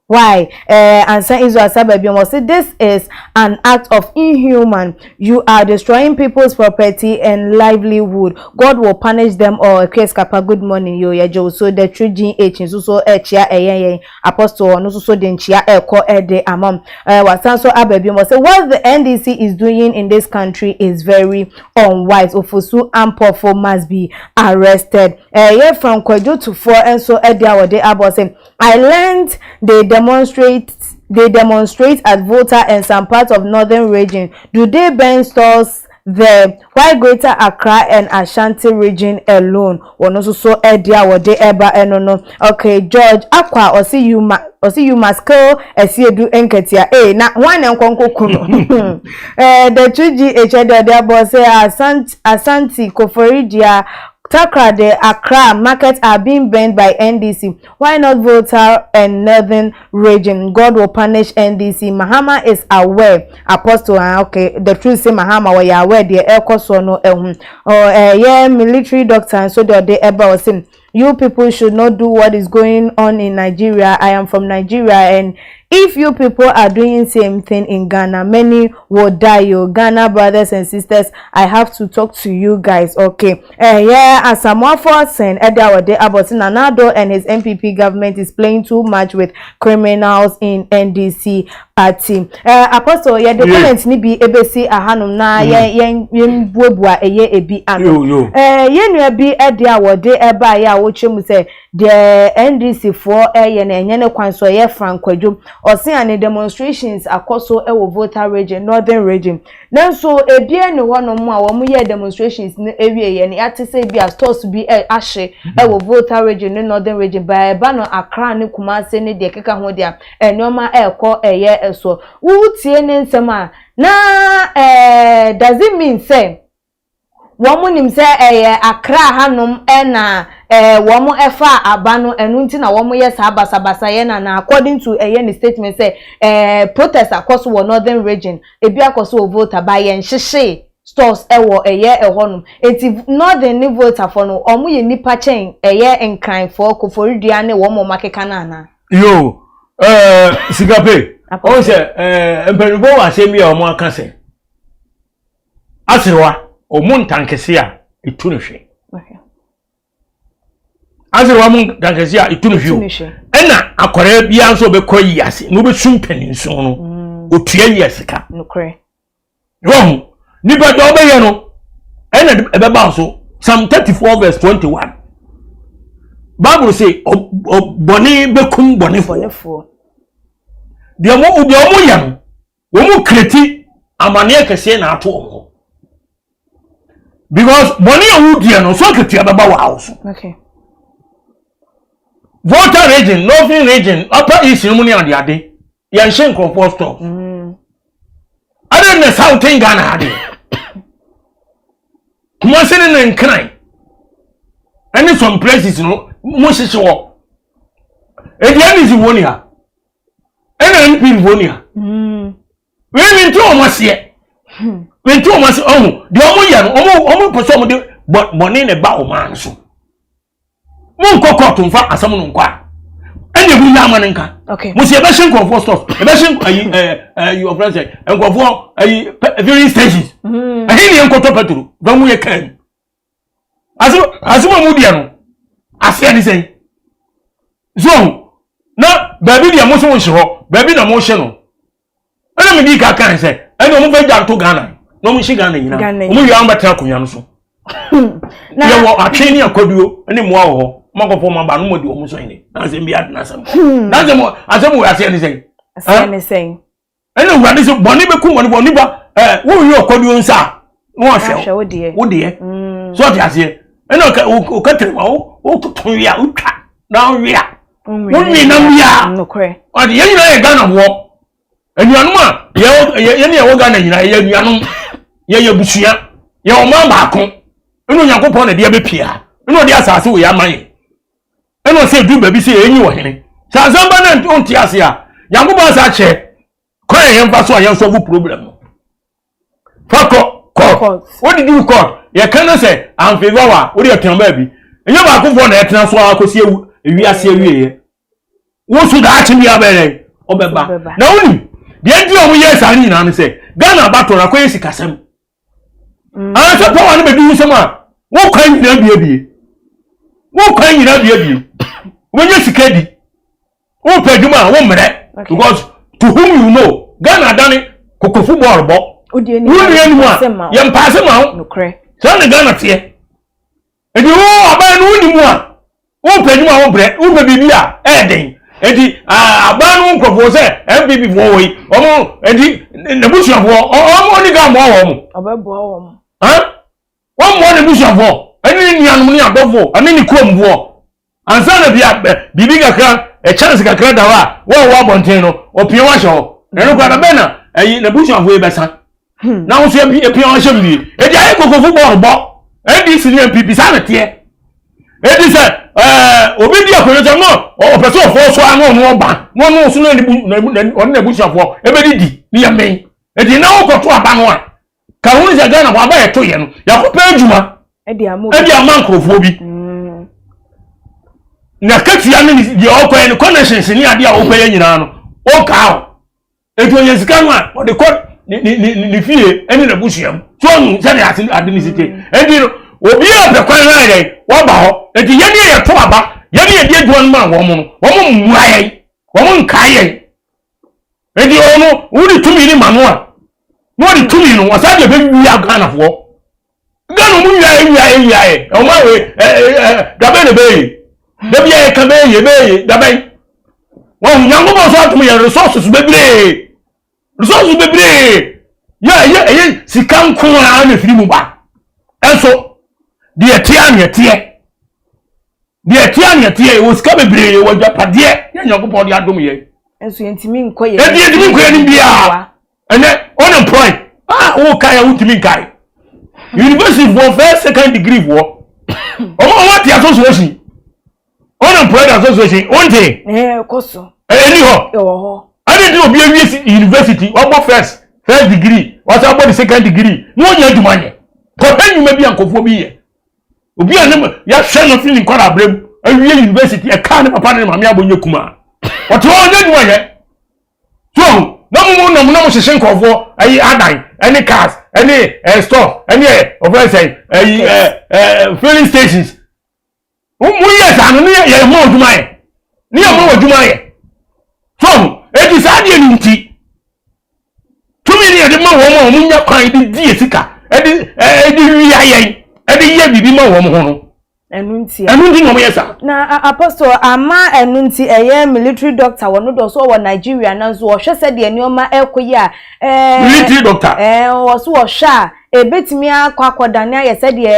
Why? Eh, ansa Israel saba biom ɔse this is an act of inhuman you are destroying people's property and livelihood God will punish them all Akua Sikapa good morning yoo yɛgye wo so The True GH nso so ɛkyea ɛyɛn yɛn Apostle ɔno nso so de nkyea ɛkɔ ɛde ama mo eh, wasan so aba biom ɔse what the NDC is doing in this country is very unwise Ofosu Ampofo must be arrested eh, yɛ Frank Kwadwo Tufoɔ nso ɛde a wɔde abɔ ɔse I learned they demonstrate they demonstrate at Volta and some parts of northern region. Do they burn stores there? Why Greater Accra and Ashanti region alone? Wɔn nso so ɛde a wɔde ɛba ɛno no. Okay, George Akwa ɔsi you ma ɔsi you must kill Asiedu Nketia. Ee na wɔn na nkɔnkɔ ku no. Ɛɛ the 2GH ɛde ɔde abɔ sɛ Asante Asante Koforidua Takoradi, Accra markets are being burned by NDC. Why not Volta and Northern region? God will punish NDC. Mahama is aware. Apostle, ah, okay. The truth say Mahama wɔyɛ aware deɛ ɛrekɔ soɔ no ɛho. Oh, ɛyɛ military doctor nso deɛ ɔde ɛba ɔsɛ you people should not do what is going on in Nigeria. I am from Nigeria and if you people are doing same thing in Ghana, many will die. Yo, Ghana brothers and sisters, I have to talk to you guys. Okay. Yeah, Asamoah Forson, Edawode Abosi Nana Addo and his NPP government is playing too much with criminals in NDC party. Apostle, yeah, the comment ni bi ebesi ahanum na ye ye ye buebua eye ebi ano. Ye nua bi ede awode eba ya wo twemu sɛ deɛ NDC foɔ ɛyɛ no ɛnyɛ ne kwan so ɛyɛ Frank Kwadwo ɔse a ne demonstrations akɔ so ɛwɔ Volta region, Northern region, nanso ebie ne hɔnom a wɔn yɛ demonstrations no ewie yɛ no yɛate sɛ bi a stores bi ɛ ahye ɛwɔ Volta region ne Northern region baa ɛba no Accra ne Kumasi ne deɛ keka ho deɛ nneɛma ɛrekɔ ɛyɛ ɛsoɔ. Wotie ne nsɛm a na does it mean sɛ wɔn nim sɛ ɛyɛ Accra hanom ɛna wɔn ɛfa aba no ɛno nti na wɔn yɛ saa basabasa yɛ na according to ɛyɛ ne statement sɛ protest akɔ so wɔ Northern region, ebi akɔ so wɔ Volta ba yɛn hyehyɛ stores ɛwɔ ɛyɛ ɛhɔnom eti Northern ne Volta fo no wɔn yɛ nipa kyɛn ɛyɛ Nkranfoɔ, Koforidua ne wɔn a wɔn akeka no ana. Yo, sikape ɔn sɛ mpanyinfoɔ wɔ asɛm bi a wɔn aka sɛ aserewa ɔmo ntankɛse a etu no hwɛ, aserewa mo ntankɛse a etu no hwɛ o, ɛna akwaraa biara nso ɔbɛkɔ yi ase na ɔbɛsu mpanimfo no otua yi sika wɔn nipa deɛ ɔbɛyɛ no ɛna ɛbɛba so. Psalm 34 verse 21, Bible say bɔne bɛkum bɔnefoɔ. Deɛ ɔmo yɛ no, wɔn mo create amaneɛ kɛseɛ na ato wɔn hɔ because bɔne a wodiɛ no so akatua bɛba wɔ awo so. Volta region, Northern region, Upper East no mu ne adeade yɛnhyɛ nkurɔfoɔ stores ade na Southern Ghana ade Kumasi ne ne Nkran ɛne some places no mo hyehyɛ hɔ edi NDC wɔ ni ha ɛna NPP wɔ ni ha. Wei mi nti wɔn aseɛ, mi nti wɔn aseɛ. Ɔho deɛ wɔn yɛ no, wɔn pɛ sɛ wɔn de bɔne na ɛba wɔn ano so. Mo nkɔ court nfa asɛm no nkɔ a ɛna ebi nyɛ ama ne nka. Mo si ɛbɛhyɛ nkurɔfoɔ stores, ɛbɛhyɛ ayi ɛɛ ɛyi ɔfrɛ sɛ nkurɔfoɔ ayi filling stations. Ɛhe ne yɛn nkɔtɔ petrol bɛn mu yɛ kaa mu? Asɛm a mo deɛ no aseɛ ne sɛn so na baabi deɛ mo so nhyɛ hɔ, baabi na mo hyɛ no ɛna mi di ka kan sɛ ɛna ɔmo fɛ gya nto Ghana na ɔmo hyɛ Ghana nyinaa. Ɔmo wia ɔmo bɛtena akonnwa no so. Yɛwɔ atwe ne akwaduo ne mmoa wɔ hɔ ɔmo akɔfɔ ɔmo aba no mo di ɔmo so yɛn na asɛm bi adena asɛm na asɛm wɔ aseɛ ne sɛn? Aseɛ ne sɛn? Ɛna Awurade sɛ bɔne bɛkum bɔne bɔ nipa woyɛ ɔkwaduo nsa a na wahwɛ wo deɛ. Wo deɛ so ɔte aseɛ ɛna ɔka ɔka tiri ma wo wototo wie a wotwa na wowe a wonwe nam bia ɔde yɛn nyinaa yɛ Ghanafoɔ anuanom a yɛne yɛwɔ Ghana nyinaa yɛyɛ anuanom, yɛyɛ busua, yɛ ɔman baako. Ɛna Onyankopɔn na ɛde abɛpia ɛna ɔde asase wɔ yɛ ama yɛ ɛna ɔsɛ edu baabi sɛ yɛnyi wɔ hene sɛ asɛm ba na ɔnte ase a Nyankopɔn asa akyɛ kwan yɛ yɛmfa so a yɛn solve problem no fa kɔ court. Wode du court yɛka no sɛ amfavour wa wode ɛtena baabi ɛnyɛ baakofoɔ na ɛtena so a kɔsi ewiase awieɛ. Wo nso daakye bi abɛyɛ dɛn? Ɔbɛba. Na wonim deɛ nti a wɔyɛ saa no nyinaa no sɛ Ghana abatɔ no akɔyɛ sikasɛm. Mm. Anaasɛ power no bɛdi wo nsɛm a wo kwan nyinaa biebie. Wo kwan nyinaa biebie. Wobɛnya sika di. Wopɛ adwuma a wommrɛ. Because to whom you know, Ghana adane kokofu bɔɔl bɔ. Wo nua no mu a yɛmpaase ma wo. Saa na Ghana teɛ. Enti wo aban no wonni mu a, wopɛ adwuma a wobrɛ, wopɛ biribi a ɛyɛ den. Enti aban no nkurɔfoɔ sɛ NPP foɔ wɔ yi, wɔn enti n'abusuafoɔ wɔn ɔni ka mmoa wɔn. Ɔbɛboa wɔn. Wɔn mmoa n'abusuafoɔ ɛne ne nuanom ne adɔfoɔ ɛne ne kuromfoɔ. Ansa na bia biribi kakra chance kakra da hɔ a wɔn wɔ abɔnten no ɔpia wɔn ahyɛ hɔ. Ɛno koraa bɛn na ɛyi n'abusuafoɔ yi bɛsa. Hmm. Na wɔn nso epia wɔn ahyɛ mu wie. Edi ayɛ kokofo bɔɔl bɔ. NDC ne NPP saa na teɛ. Edi sɛ ɛɛ obi di akonnwa sɛ no ɔpɛ sɛ ɔfɔ so ano ɔno ɔba na ɔno nso na ɔne n'abusuafoɔ ebedidi ne yɛ mmɛn. Edi na wɔkɔto aba no a ka ho sɛ Ghana hɔ aba yɛto yɛ no yɛakɔpɛ adwuma ɛde ama nkurɔfoɔ bi mm. na katua no deɛ ɔkɔyɛ no connections ne adeɛ a ɔkɔyɛ nyinaa no ɔnkaa hɔ ɛti ɔyɛ sika no a ɔde kɔ ne ne ne fie ɛne n'abusua mu so ɔnu sɛdeɛ ase ade ne si te mm. ɛnti no obi a pɛ kwan ha yɛn waba hɔ ɛnti yɛn ne yɛto aba yɛn ne yɛde adwuma no ma wɔn no wɔn mmua yɛn wɔn nkaa yɛn Enti ɔno wode tumi ne ma no a na ɔde tumi no ɔsan de bɛwia Ghanafoɔ. Ghana ɔmo wia wia wia yɛ ɔmo awe ɛ ɛ dabɛn na ɛbɛyɛ dabi a yɛka bɛyɛ bɛyɛ dabɛn. Wɔn Nyankopɔn so atom yɛ resources bebree resources bebree yɛ ɛyɛ ɛyɛ sika nko ara na efiri mu ba ɛnso deɛ ɛteɛ na ɛteɛ. Deɛ ɛteɛ ne ɛteɛ, yɛwɔ sika bebree, yɛwɔ agyapadeɛ yɛ Nyankopɔn de adom yɛn. Nso yɛntumi nkɔ yɛn. Ɛnti yɛntumi nkɔ yɛn anim biara. Ɛnɛ unemployed, ah wokae a wontumi nkae. University foɔ first second degree foɔ, wɔn a wɔate association, unemployed association, wonte? Ɛɛ kɔ so. Ɛni hɔ. Ɛwɔ hɔ. Ɛne nti obi awie university, wabɔ first first degree, wasan abɔ ne second degree, na wɔnyɛ adwuma nyɛ. Kɔhwɛ nnwuma bi a nkurɔfoɔ bi yɛ. obi a ne yɛahwɛ no firi ne nkwadaa berɛ mu awie university ɛkaa ne papa ne ne maame abɔ nyɛ kumaa ɔte hɔ ɔnyɛ adwuma yɛ so na mo mo nam na mo hyehyɛ nkurɔfoɔ ɛyi adan ɛne cars ɛne ɛɛ store ɛne ɛ ɔfɛn sɛn ɛyi ɛɛ ɛɛ filling stations mo mo yɛ saa no ne yɛ yɛ mo adwuma yɛ ne yɛ mo adwuma yɛ so eti saa deɛ ne nti. Tumi no yɛde ma wɔn a wɔn nya kwan de di yɛ sika, ɛde ɛde wia yɛn, ɛde yɛ biribi ma wɔn ho no. Ɛno nti. Ɛno nti na wɔn yɛ saa. Na apostle ama ɛno nti ɛyɛ military doctor wɔn no dɔso wɔ Nigeria nanso wɔhwɛ sɛdeɛ nneɛma ɛkɔ yi a. Ɛɛ military doctor. Ɛɛ wɔso wɔhwɛ a. Ebetumi akɔ akɔdane ayɛ sɛdeɛ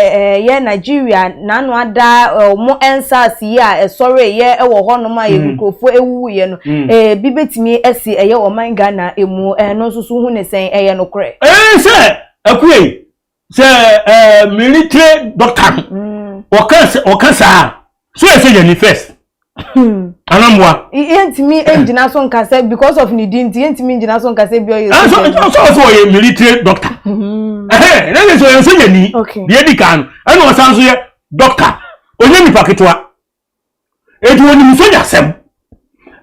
ɛyɛ Nigeria n'ano ada wɔn EndSARS yi a ɛsɔreeɛ wɔ hɔnom a mm. nkurɔfoɔ awuwuiɛ no. Mm. Ebi betumi asi ɛyɛ ɔman Ghana emu. Ɛno nso so hu ne sɛn ɛyɛ nokorɛ. Ɛɛ sɛ akue sɛ ɛɛ military doctor no mm. ɔka ɔka saa so yɛ sɛ yɛ ni first. Hmm. Anamboa. Yɛntumi ngyina so nka sɛ because of ne din nti yɛntumi ngyina so nka sɛ bi ɔyɛ. Ɛnso nso ɔsɛ ɔyɛ military doctor. Hmm. Ɛhɛn ɛnna yɛ sɛ ɔyɛ sogyani. Deɛ edi kan no ɛnna ɔsan so yɛ doctor. Ɔnyɛ nipa ketewa. Eti onim sogya sɛm.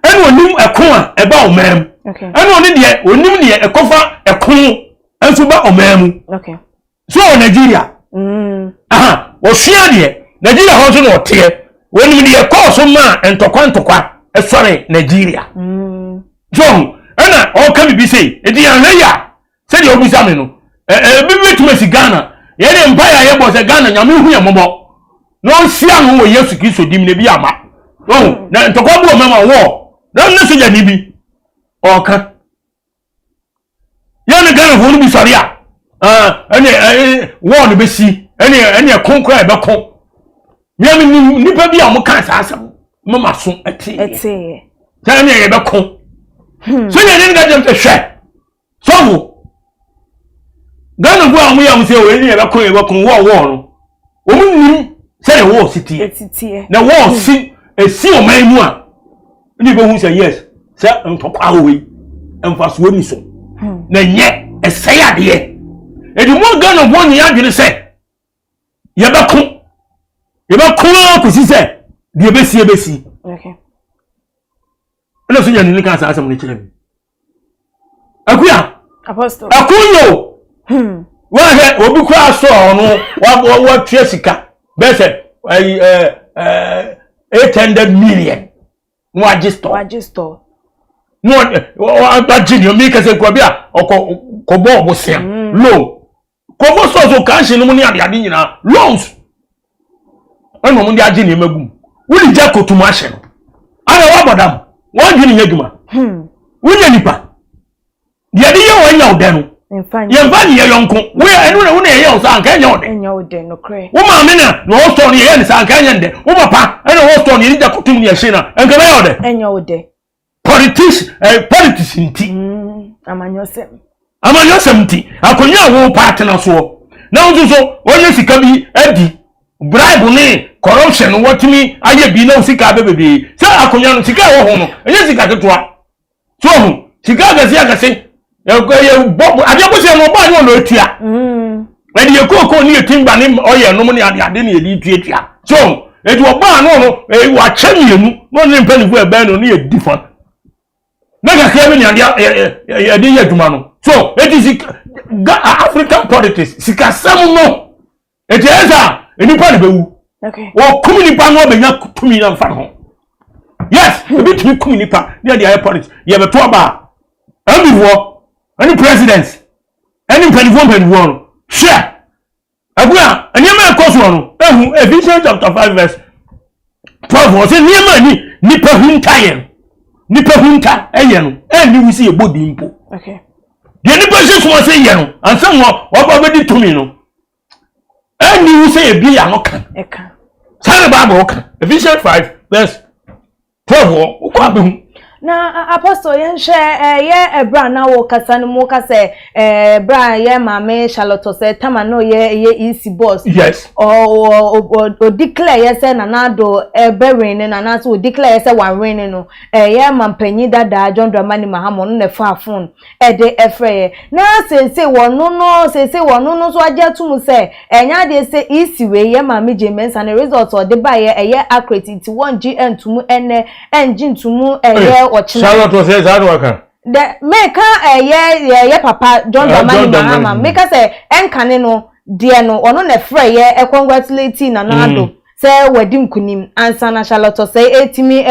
Ɛnna onim ɛko a ɛba ɔman mu. Ɛnna ɔne deɛ onim deɛ ɛkɔfa ɛko nso ba ɔman mu. So wɔ Nigeria. Mm. Aha, wɔsua deɛ. Nigeria hɔ nso na ɔteɛ. Wɔnim deɛ ɛkɔɔ so maa ntɔkwa ntɔkwa ɛsɔre Nigeria. Mm. So ɛna ɔka biribi sei. Eti yɛn ahwɛ yi a sɛdeɛ ɔbisa me no ɛbi bɛtumi asi Ghana. Yɛn de mpa yɛ a yɛbɔ sɛ Ghana nyame hu yɛn mmɔbɔ. Na ɔnhyia no wɔ Yesu Kristo dim na ebi ama. Oh, na ntɔkwa bi wɔ mɛma wɔ. Na ne sogyani bi ɔka. Yɛn ne Ghanafoɔ no bi sɔre a, ɛne wɔɔ no bɛsi, ɛne ɛne ɛko koraa ɛbɛko. Mmea mi nim nipa bi a wɔn ka saa asɛm mo ma so ɛteeɛ. Ɛteeɛ. Sɛ ɛne yɛbɛko. Hmm. So yɛn ne ne ka kyerɛ sɛ hwɛ sɔfo Ghanafoɔ a wɔn yɛ wɔn sɛ wɔn ne yɛbɛko yɛbɛko wɔɔ wɔɔ no wɔn nim sɛdeɛ wɔɔ si teɛ. Na wɔɔ si esi ɔman mu a. ɛna ɛbɛhu sɛ yes sɛ ntɔkwa wɔ yi mfasoɔ ni so hmm. na nyɛ ɛsɛe adeɛ ɛdi mu Ghanafoɔ nyɛ adwene sɛ yɛbɛko yɛbɛko ara kɔsi sɛ deɛ ɛbɛsi ɛbɛsi. Ɛna so nyane no kaa saa asɛm no kyerɛ me. Akuya. Apostle. Akuyo. Hmm. Wɔhwɛ obi koraa sɔɔ ɔno watua sika bɛyɛ sɛ ɛyi ɛɛ ɛɛ 800 million na wagye store. Wagye store. Na wagye nea mi kɛse nkura bi a ɔkɔ kɔbɔ ɔbosea hmm. loan kɔbɔ stores o kanhye no mu ne adeade nyinaa loans ɛna wɔn de agye nneɛma gu mu wuli gya kotum ahyɛ no ana wabɔ dam wɔn adwene nyɛ adwuma hmm. wonyɛ nipa deɛ de yɛ wɔn nya wo dɛ no yɛnfa ne yɛ yɔnko woyɛ ɛno na wo na yɛyɛ wo saa nka ɛnyɛ wo dɛ wo maame na na ɔwɔ store no yɛyɛ ne saa nka ɛnyɛ ne dɛ wo papa ɛna ɔwɔ store no yɛde gya kotum ne yɛhye na nka bɛyɛ wo dɛ ɛnyɛ wo dɛ politics eh, politics nti mm, amanyɔsɛm amanyɔsɛm nti akonnwa a wɔrepa atena soɔ na wo nso so wɔnyɛ sika bi adi bribe ne corruption wɔtumi ayɛ bi na wo sika abɛ bebree sɛ akonnwa no sika ɛwɔ ho no ɛnyɛ sika ketewa so ɔho sika akɛse akɛse yɛ bɔ adeɛ bɔ sɛ no ɔbɔ adeɛ ɔno atua mm. ɛde yɛ kooko ne yɛ timba ne ɔyɛ nom ne ade ade ne yɛde tuatua so eti ɔbɔ ano no eyi wakyɛ mmienu na ɔne mpanyinfoɔ ɛbɛn no ne yɛ di fa na kakra bi ne adeɛ yɛde yɛ adwuma no so eti sika African politics sikasɛm no. Eti ɛyɛ sɛ a nipa na bɛwu. Wɔkum nipa no ɔbɛnya tumi na nfa ne ho. Yes, hmm. ebi tumi kum nipa ne yɛde ayɛ politics. Yɛbɛto aba a MPfoɔ ɛne president ɛne mpanimfoɔ mpanimfoɔ no hwɛ ɛgu a nneɛma ɛkɔ soɔ no ehu Ephesians chapter 5 verse 12 wɔ sɛ nneɛma ni nipa hunta yɛn nipa hunta ɛyɛ no ɛnni wusi yɛ bɔ din mpo. Deɛ nipa hyɛ soma sɛ yɛ no ansa na wɔba bɛdi tumi no ɛnni wu sɛ ebi yɛ ano ka saa na Bible ka Ephesians 5 verse 12 wɔ wokɔ abɛhu. Na Apostle yɛnhwɛ ɛyɛ ɛberɛ a na wɔkasa no mu ka sɛ ɛberɛ a yɛ maame Charlotte sɛ tama na ɔyɛ ɛyɛ EC boss. Yes. Ɔ ɔ declare yɛ sɛ Nana Addo ɛbɛwin no anaasɛ ɔ declare yɛ sɛ wawin no ɛyɛ mampanyin dadaa John Dramani Mahama ɔno na ɛfaa phone de frɛeɛ. Na seesei wɔno no, seesei wɔno no nso agye ato mu sɛ ɛnyɛ adeɛ sɛ EC wei, yɛn maame Jane Mensah ne results a ɔde baeɛ ɛyɛ accurate nti wɔngye nto mu ɛnnɛ, ɛngye nto mu ɛyɛ ɔkyena. Charlotte ɔsɛ saa na waka. Dɛ meka ɛyɛ yɛ papa John Dramani Mahama, meka sɛ ɛnkane no deɛ no ɔno na ɛfrɛeɛ congratulate Nana Addo sɛ wadi nkunim ansa na Charlotte Osei retumi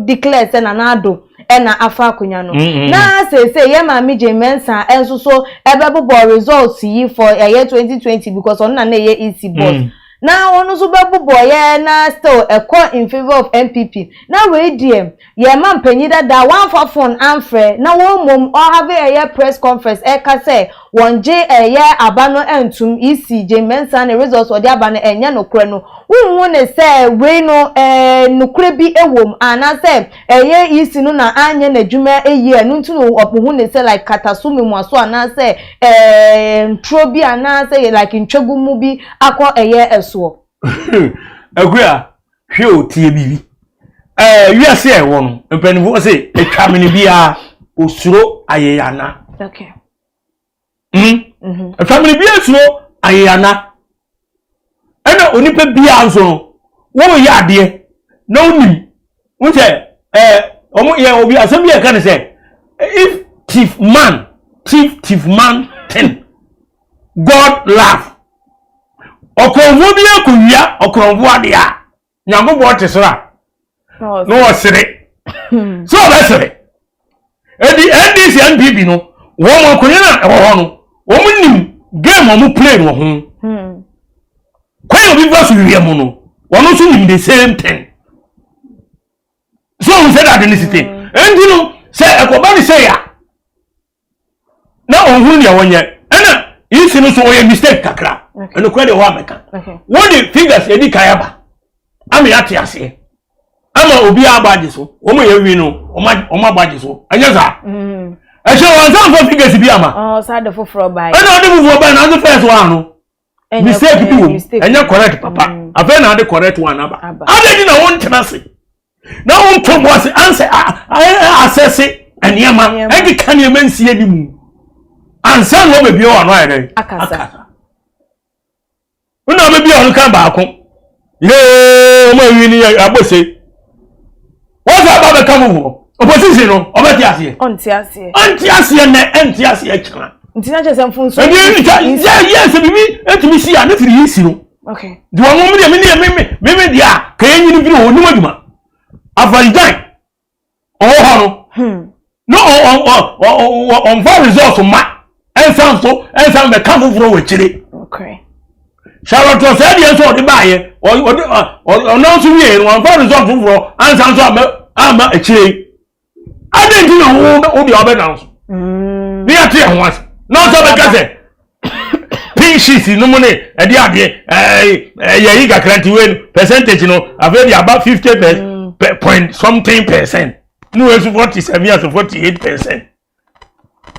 declare sɛ Nana Addo na afa akonnwa no. Na seesei yɛn maame Jane Mensah nso so ɛbɛbobɔ results yi for ɛyɛ 2020 because ɔno na na ɛyɛ EC boss. Na ɔno nso bɛbobɔ yɛ na still ɛkɔ in favour of NPP. Na wei deɛ Yɛn mampanyin dada wamfa phone amfrɛ na wɔn mmom ɔhave ɛyɛ press conference ɛka sɛ wɔn gye ɛyɛ aba no ntum EC Jane Mensah ne results ɔde aba no ɛnyɛ nokorɛ no wonhu ne sɛ wei no ɛɛ nokorɛ bi ɛwom anaasɛ ɛyɛ EC no na anyɛ n'adwuma yie ɛno nti no ɔhu ne sɛ like kataso memuaso anaasɛ ɛɛ nturo bi anaasɛ like ntwagu mu bi akɔ ɛyɛ ɛsoɔ. Akua, Hwɛ o, tie biribi. Ɛɛ wiase a ɛwɔ no, mpanimfoɔ se atwa mene biara osuro ayeyana. Okay. Mm. Mm-hmm. Atwa mene biara suro ayeyana. Ɛna onipa biara nso no, wɔreyɛ adeɛ na wonim. Wo sɛ ɛɛ wɔn yɛ obi asɛm bi a ɛka ne sɛ if thief man thief thief man ten God laugh. Ɔkorɔmfoɔ bi akɔwia ɔkorɔmfoɔ adeɛ a, Nyankopɔn te soro a, na ɔsere. Sɛ ɔbɛsere. Edi NDC NPP no, wɔn akonnwa no a ɛwɔ hɔ no, wɔn nim game wɔn play wɔ ho. Hmm. Kwan a obi fa so wia mu no, wɔn nso nim the same thing. So ohun sɛ dade ne site. Enti no, sɛ ɛkɔba ne sɛ ya, na ɔnhunu deɛ wɔnyɛ ɛna isi no so ɔyɛ mistake kakra ɛnokora deɛ hɔ amɛka wɔde figures ɛdi kan aba ama yɛate aseɛ ama obiara abɔ agye so wɔn yɛ wi no wɔn abɔ agye so ɛnyɛ saa mm. ɛhyɛ wɔn nsa nfa figures bi ama ɛna ɔde foforɔ baa na ɔde first one no mistake bi wɔ mu ɛnyɛ correct papa mm. afei na ade correct one aba ade di na wɔn ntena ase na wɔn nto bo ase ansɛ asɛse nneɛma ɛde ka nneɛma nsi anim ansa na wɔn bɛbie wɔn ano ayɛ dɛ akasa wɔn na wɔbɛbie wɔn kan baako yee wɔn awi ni abɔ se wɔn sɛ aba bɛka mo wɔ. Opposition no ɔbɛte aseɛ. Ɔnte aseɛ. Ɔnte aseɛ nɛ ɛnte aseɛ kyena. Nti na kyerɛ sɛ mfonso. Ɛni ɛni yɛ yɛ sɛ bibi etumi si a ne firi yi si no. Okay. Di wɔn mo deɛ mi ne mi mi mi deɛ a kɛyɛ nyini firi hɔ onim adwuma. Afɔridan ɔwɔ hɔ no. Hmm. No ɔnfa results ma ɛnsan so ɛnsan bɛka foforɔ wɔ akyire. Okay. Charlotte sɛ deɛ nso ɔde baayɛ ɔde ɔno nso wie no wɔnfa result foforɔ ansa nso ama ama akyire yi adi nti na wo wo deɛ ɔbɛna so mm. ne yɛte yɛn ho ase na ɔsɛ bɛka sɛ pink sheet no mu ne ɛde adeɛ ɛɛ ɛyɛ yi kakra nti wei no percentage no afei de aba 50 per mm. point something percent ne wei nso 47 as 48%.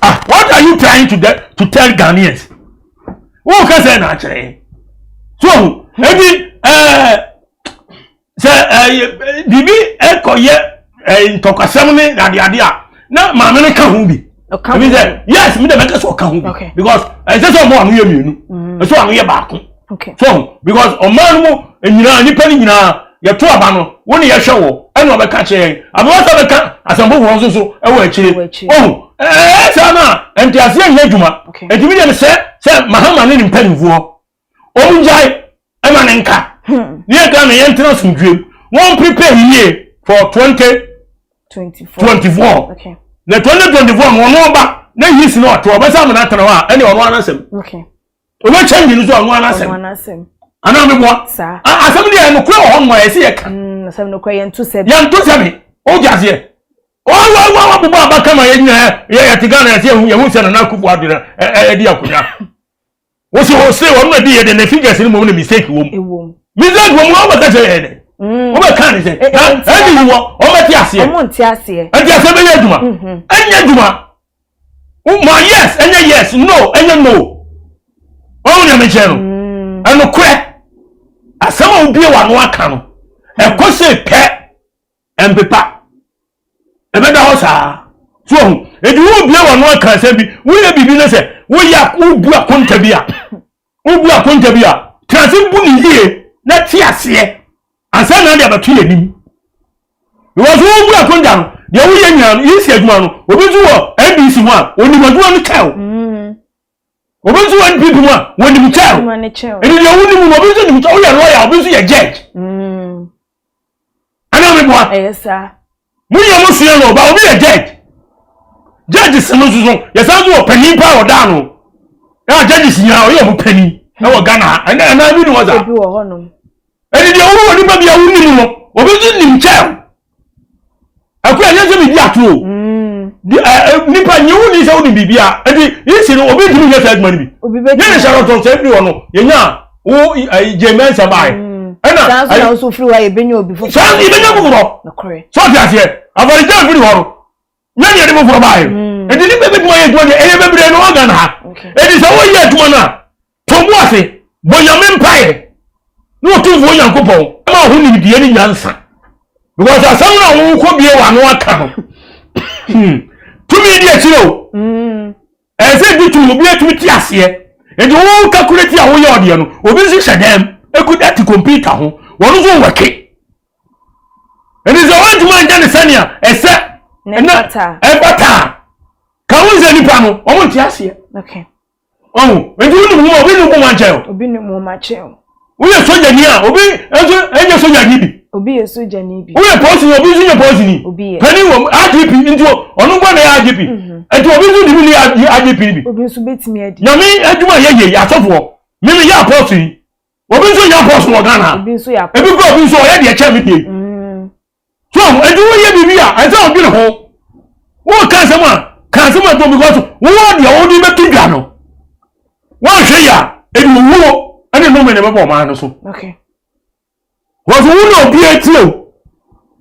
Ah, what are you trying to, to tell Ghanaians? Who can say na kyerɛ? So, ebi eh sɛ eh bibi ekɔyɛ eh ntɔkwasɛm ne adeade a na maame no ka ho bi. Ebi sɛ yes, mi de mɛka sɛ ɔka ho bi because ɛsɛ sɛ ɔmo ano yɛ mmienu, ɛsɛ ɔmo ano yɛ baako. So because ɔman no mu nyinaa nipa no nyinaa yɛto aba no wo ne yɛhwɛ wɔ ɛna ɔbɛka kyerɛ yɛn abewa sɛ ɔbɛka asɛm foforɔ nso so ɛwɔ akyire ohu ɛɛ saa no a nteaseɛ nyɛ adwuma ɛtumi deɛ sɛ sɛ Mahama ne ne mpanimfoɔ wɔn gyae ɛma ne nka hmm. ne yɛ Ghana yɛntena asomdwoeɛ mu wɔn prepare yie for 2024 na 2024 no ɔno ɔba na yi si na ɔte ɔbɛsɛ amena atena hɔ a ɛne ɔno anasɛm. Obi kyɛn mi nso ɔno anasɛm. Anaa mi boa. Asɛm deɛ ɛnokorɛ wɔ hɔ nom a yɛsi yɛ ka. Mm, asɛm nokorɛ yɛn to sɛbi. Yɛn to sɛbi. O di aseɛ. Wa wa wa bobɔ aba kama yɛ nyinaa yɛ yɛte Ghana yɛte yɛhu yɛhu sɛ Nana Akufo Addo na ɛ ɛdi akonnwa. Wosi wɔ se wɔn na di yɛ de ne figures ni mu na mistake wɔ mu. Mistake wɔ mu wɔn bɛ kɛsɛ yɛ dɛ. Wɔn bɛ kan ne sɛ na ɛdi wɔ wɔn bɛ te aseɛ. Wɔn nte aseɛ. Ɛnti aseɛ bɛ yɛ adwuma. Ɛnyɛ adwuma. Ma yes ɛnyɛ yes no ɛnyɛ no wɔn nea mekyerɛ no mm. ɛnokorɛ asɛm a wobie w'ano aka no ɛkɔ se pɛ ɛmpepa ɛbɛda hɔ saa so ɔho edi wobie w'ano aka asɛm bi woyɛ biribi no sɛ woyɛ wobu akonta bi a wobu akonta bi a tena ase bu ne yie na te aseɛ ansa na de abɛto yɛn anim because wo bu akonta no deɛ woyɛ nyinaa no yɛsi adwuma no obi nso wɔ ndc mu a onim adwuma no kyɛw mm. obi nso wɔ npp mu a wɔnim kyɛw ɛni deɛ wonim no obi nso nim kyɛw woyɛ lawyer obi nso yɛ judge mm. ɛna mi boa mo yɛ mo sua no ɔba obi yɛ judge judge si no nso so yɛsan so wɔ panyin paa ɔda ano ɛna judges nyinaa ɔyɛ ɔmo panyin ɛwɔ Ghana ha ɛna ɛna bi ni wɔ sa. Ɛne deɛ wowɔ nipa bi a wonim no obi nso nim kyɛw ɛkɔ ɛnyɛ sɛ biribi ato o mm. nipa nyɛ wo ni sɛ wonim biribi a ɛnti yɛsi no obi ntumi nyɛ saa adwuma no bi yɛ ne hyɛ lɔtɔ sɛ firi hɔ no yɛnya wo gye mɛnsa bae mm. ɛna saa nso na nso firi hɔ a yɛbɛnya obi foforɔ saa yɛbɛnya foforɔ sɛ ɔte aseɛ afɔregya firi hɔ no nyɛ deɛ de foforɔ baeɛ mm. ɛnti nipa bɛtumi ayɛ adwuma deɛ ɛyɛ bebree no ɔga no ha ɛnti sɛ woyɛ adwuma no a To bo ase bɔ Nyame mpaeɛ ne Otumfoɔ Nyankopɔn ma wo ho nimdeɛ ne nyansa. Because asɛm no a wokɔ bie w'ano aka no, hmm, tumi di akyire o. Mm. Ɛsɛ sɛ di tumi, obi atumi te aseɛ. Nti wo calculate a woyɛ ɔdeɛ no, obi nso hyɛ dɛm, egu ɛte computer ho, wɔn nso wɔke. Ɛnti sɛ wɔntumi anyɛ ne sɛnea ɛsɛ ɛna ɛfata a, ka wo nsɛ nipa no, wɔn nte aseɛ. Okay. Ɔho, nti wonim nwoma, obi nim nwoma nkyɛn o. Obi nim nwoma kyɛn o. Woyɛ sogyani a, obi nso ɛnyɛ sogyani bi. Obi yɛ sogyani bi. Woyɛ polisini, obi nso nyɛ polisini. Obi yɛ. Panin wɔ mu, IGP, nti ɔno nko na yɛ IGP. Mhm. Nti obi nso ntumi ni IGP bi. Obi nso betumi adi. Nyame adwuma yɛ yɛ asɔfoɔ, mimi yɛ apɔso yi. Obi nso nyɛ apɔso wɔ Ghana. Obi nso yɛ apɔso. Ebi kura obi nso ɔyɛ deɛ kyɛn mi deɛ. Mm. So nti woyɛ biribi a ɛsɛ ɔdwene ho woka asɛm a ka asɛm a ɛtɔ because wowɔ deɛ wode bɛto dwa no woanhwɛ yɛ a ɛde owuo ɛne nnome na ɛbɛbɔ ɔman no so wɔso wo na obi atie o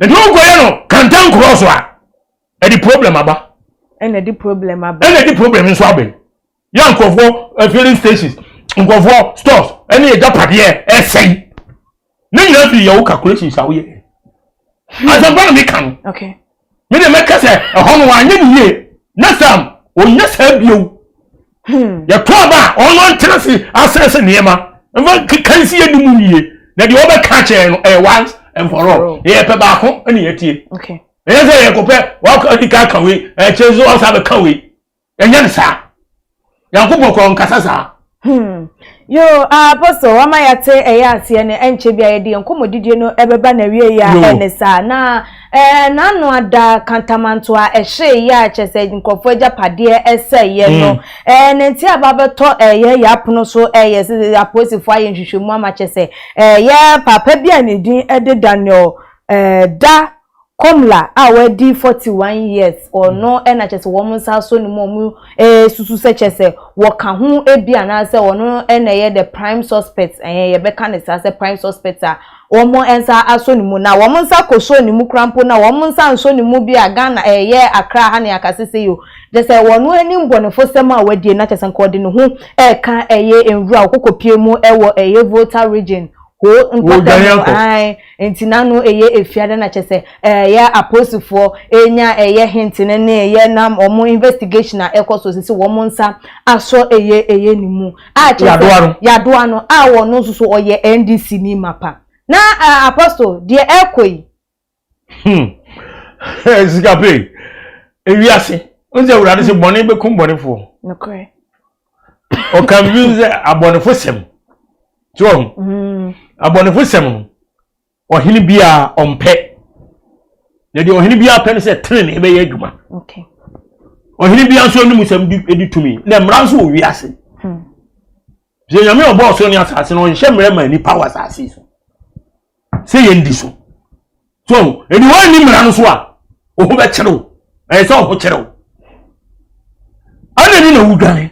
nti wonkɔyɛ no kantankorɔ so a ɛde problem aba ɛna ɛde problem aba ɛna ɛde problem nso aba yi yɛ nkurɔfoɔ eh, filling stations nkurɔfoɔ stores ɛne agyapadeɛ ɛsɛe ne nyinaa firi yɛwo calculations a woyɛ hmm. asɛmpa na meka no me deɛ mɛka sɛ ɛhɔ no wanyɛ ne yie next time ɔnyɛ saa bio hmm. yɛto aba a ɔno antena se asɛsɛ nneɛma mfa keka nsi yɛ ne mu yie na deɛ ɔbɛka kyerɛ no ɛyɛ once and for all yɛpɛ baako ɛne yɛtie. Okay. Ɛnyɛ sɛ yɛkɔpɛ wakɔ ka ka wei ɛkyɛ nso ɔsa bɛka wei. Ɛnyɛ no saa. Nyankopɔn kora ɔnkasa saa. Yo, Apostle, wama yɛate ɛyɛ aseɛ no, ɛnkyɛ bia yɛde yɛn nkɔmmɔdidie no ɛbɛba n'awie yi a ɛne saa. Na ɛɛ n'ano ada kantamanto a ɛhyee yɛ a kyɛ sɛ nkurɔfoɔ agyapadeɛ ɛsɛeɛ no. Ɛɛ ne nti aba bɛtɔ ɛyɛ yɛ apono so ɛyɛ sɛ apolisifoɔ ayɛ nhwehwɛmu ama kyɛ sɛ ɛyɛ paapa bi a ne din ɛde Daniel ɛɛ da Komla a wadi 41 years, ɔno na kyerɛ sɛ wɔn nsa asɔ ne mu a wɔsusu sɛ kyerɛ sɛ wɔka ho bi anaasɛ ɔno na ɛyɛ the prime suspect, ɛɛ yɛbɛka ne saa sɛ prime suspect a wɔn nsa asɔ ne mu. Na wɔn nsa kɔsɔ ne mu koraa mpo na wɔn nsa nsɔ ne mu bi a Ghana ɛyɛ Accra ha ne akasese yi o, kyerɛ sɛ wɔn anim bɔnefosɛm a wadie na kyerɛ sɛ nka ɔde ne ho ɛreka ɛyɛ nwura ɔkɔkɔpie mu ɛwɔ ɛyɛ Volta region ho mpɔtam, ae. Nti n'ano ɛyɛ efiada na kyɛ sɛ ɛyɛ apolisifoɔ enya ɛyɛ hint no ne ɛyɛ nam wɔn investigation a ɛkɔ so sisi wɔn nsa asɔ ɛyɛ ɛyɛ ne mu a kyɛ sɛ yadoa no a wɔn nso so ɔyɛ NDC ni mapa na Apostle deɛ ɛkɔ yi. Sika pay ewiase n sɛ Awurade sɛ bɔne bɛkum bɔnefoɔ. Nokorɛ. Ɔka bi sɛ abɔnefo sɛm tí wɔn abɔnefo sɛm no, ɔhene biara ɔmpɛ, na deɛ ɔhene biara pɛ no sɛ tenene ɛbɛyɛ adwuma. Ɔhene biara nso anim sɛm di tumi na mmara nso wɔ wiase. Sɛ Nyame ɔbɔ ɔsoro ne asase no, ɔnhyɛ mmerɛ ma nipa wɔ asase so sɛ yɛn di so. So ɛni wɔn ni mmara no so a, wo ho bɛkyerɛw, ɛyɛ sɛ wo ho kyerɛw ɛna ni na wodwane.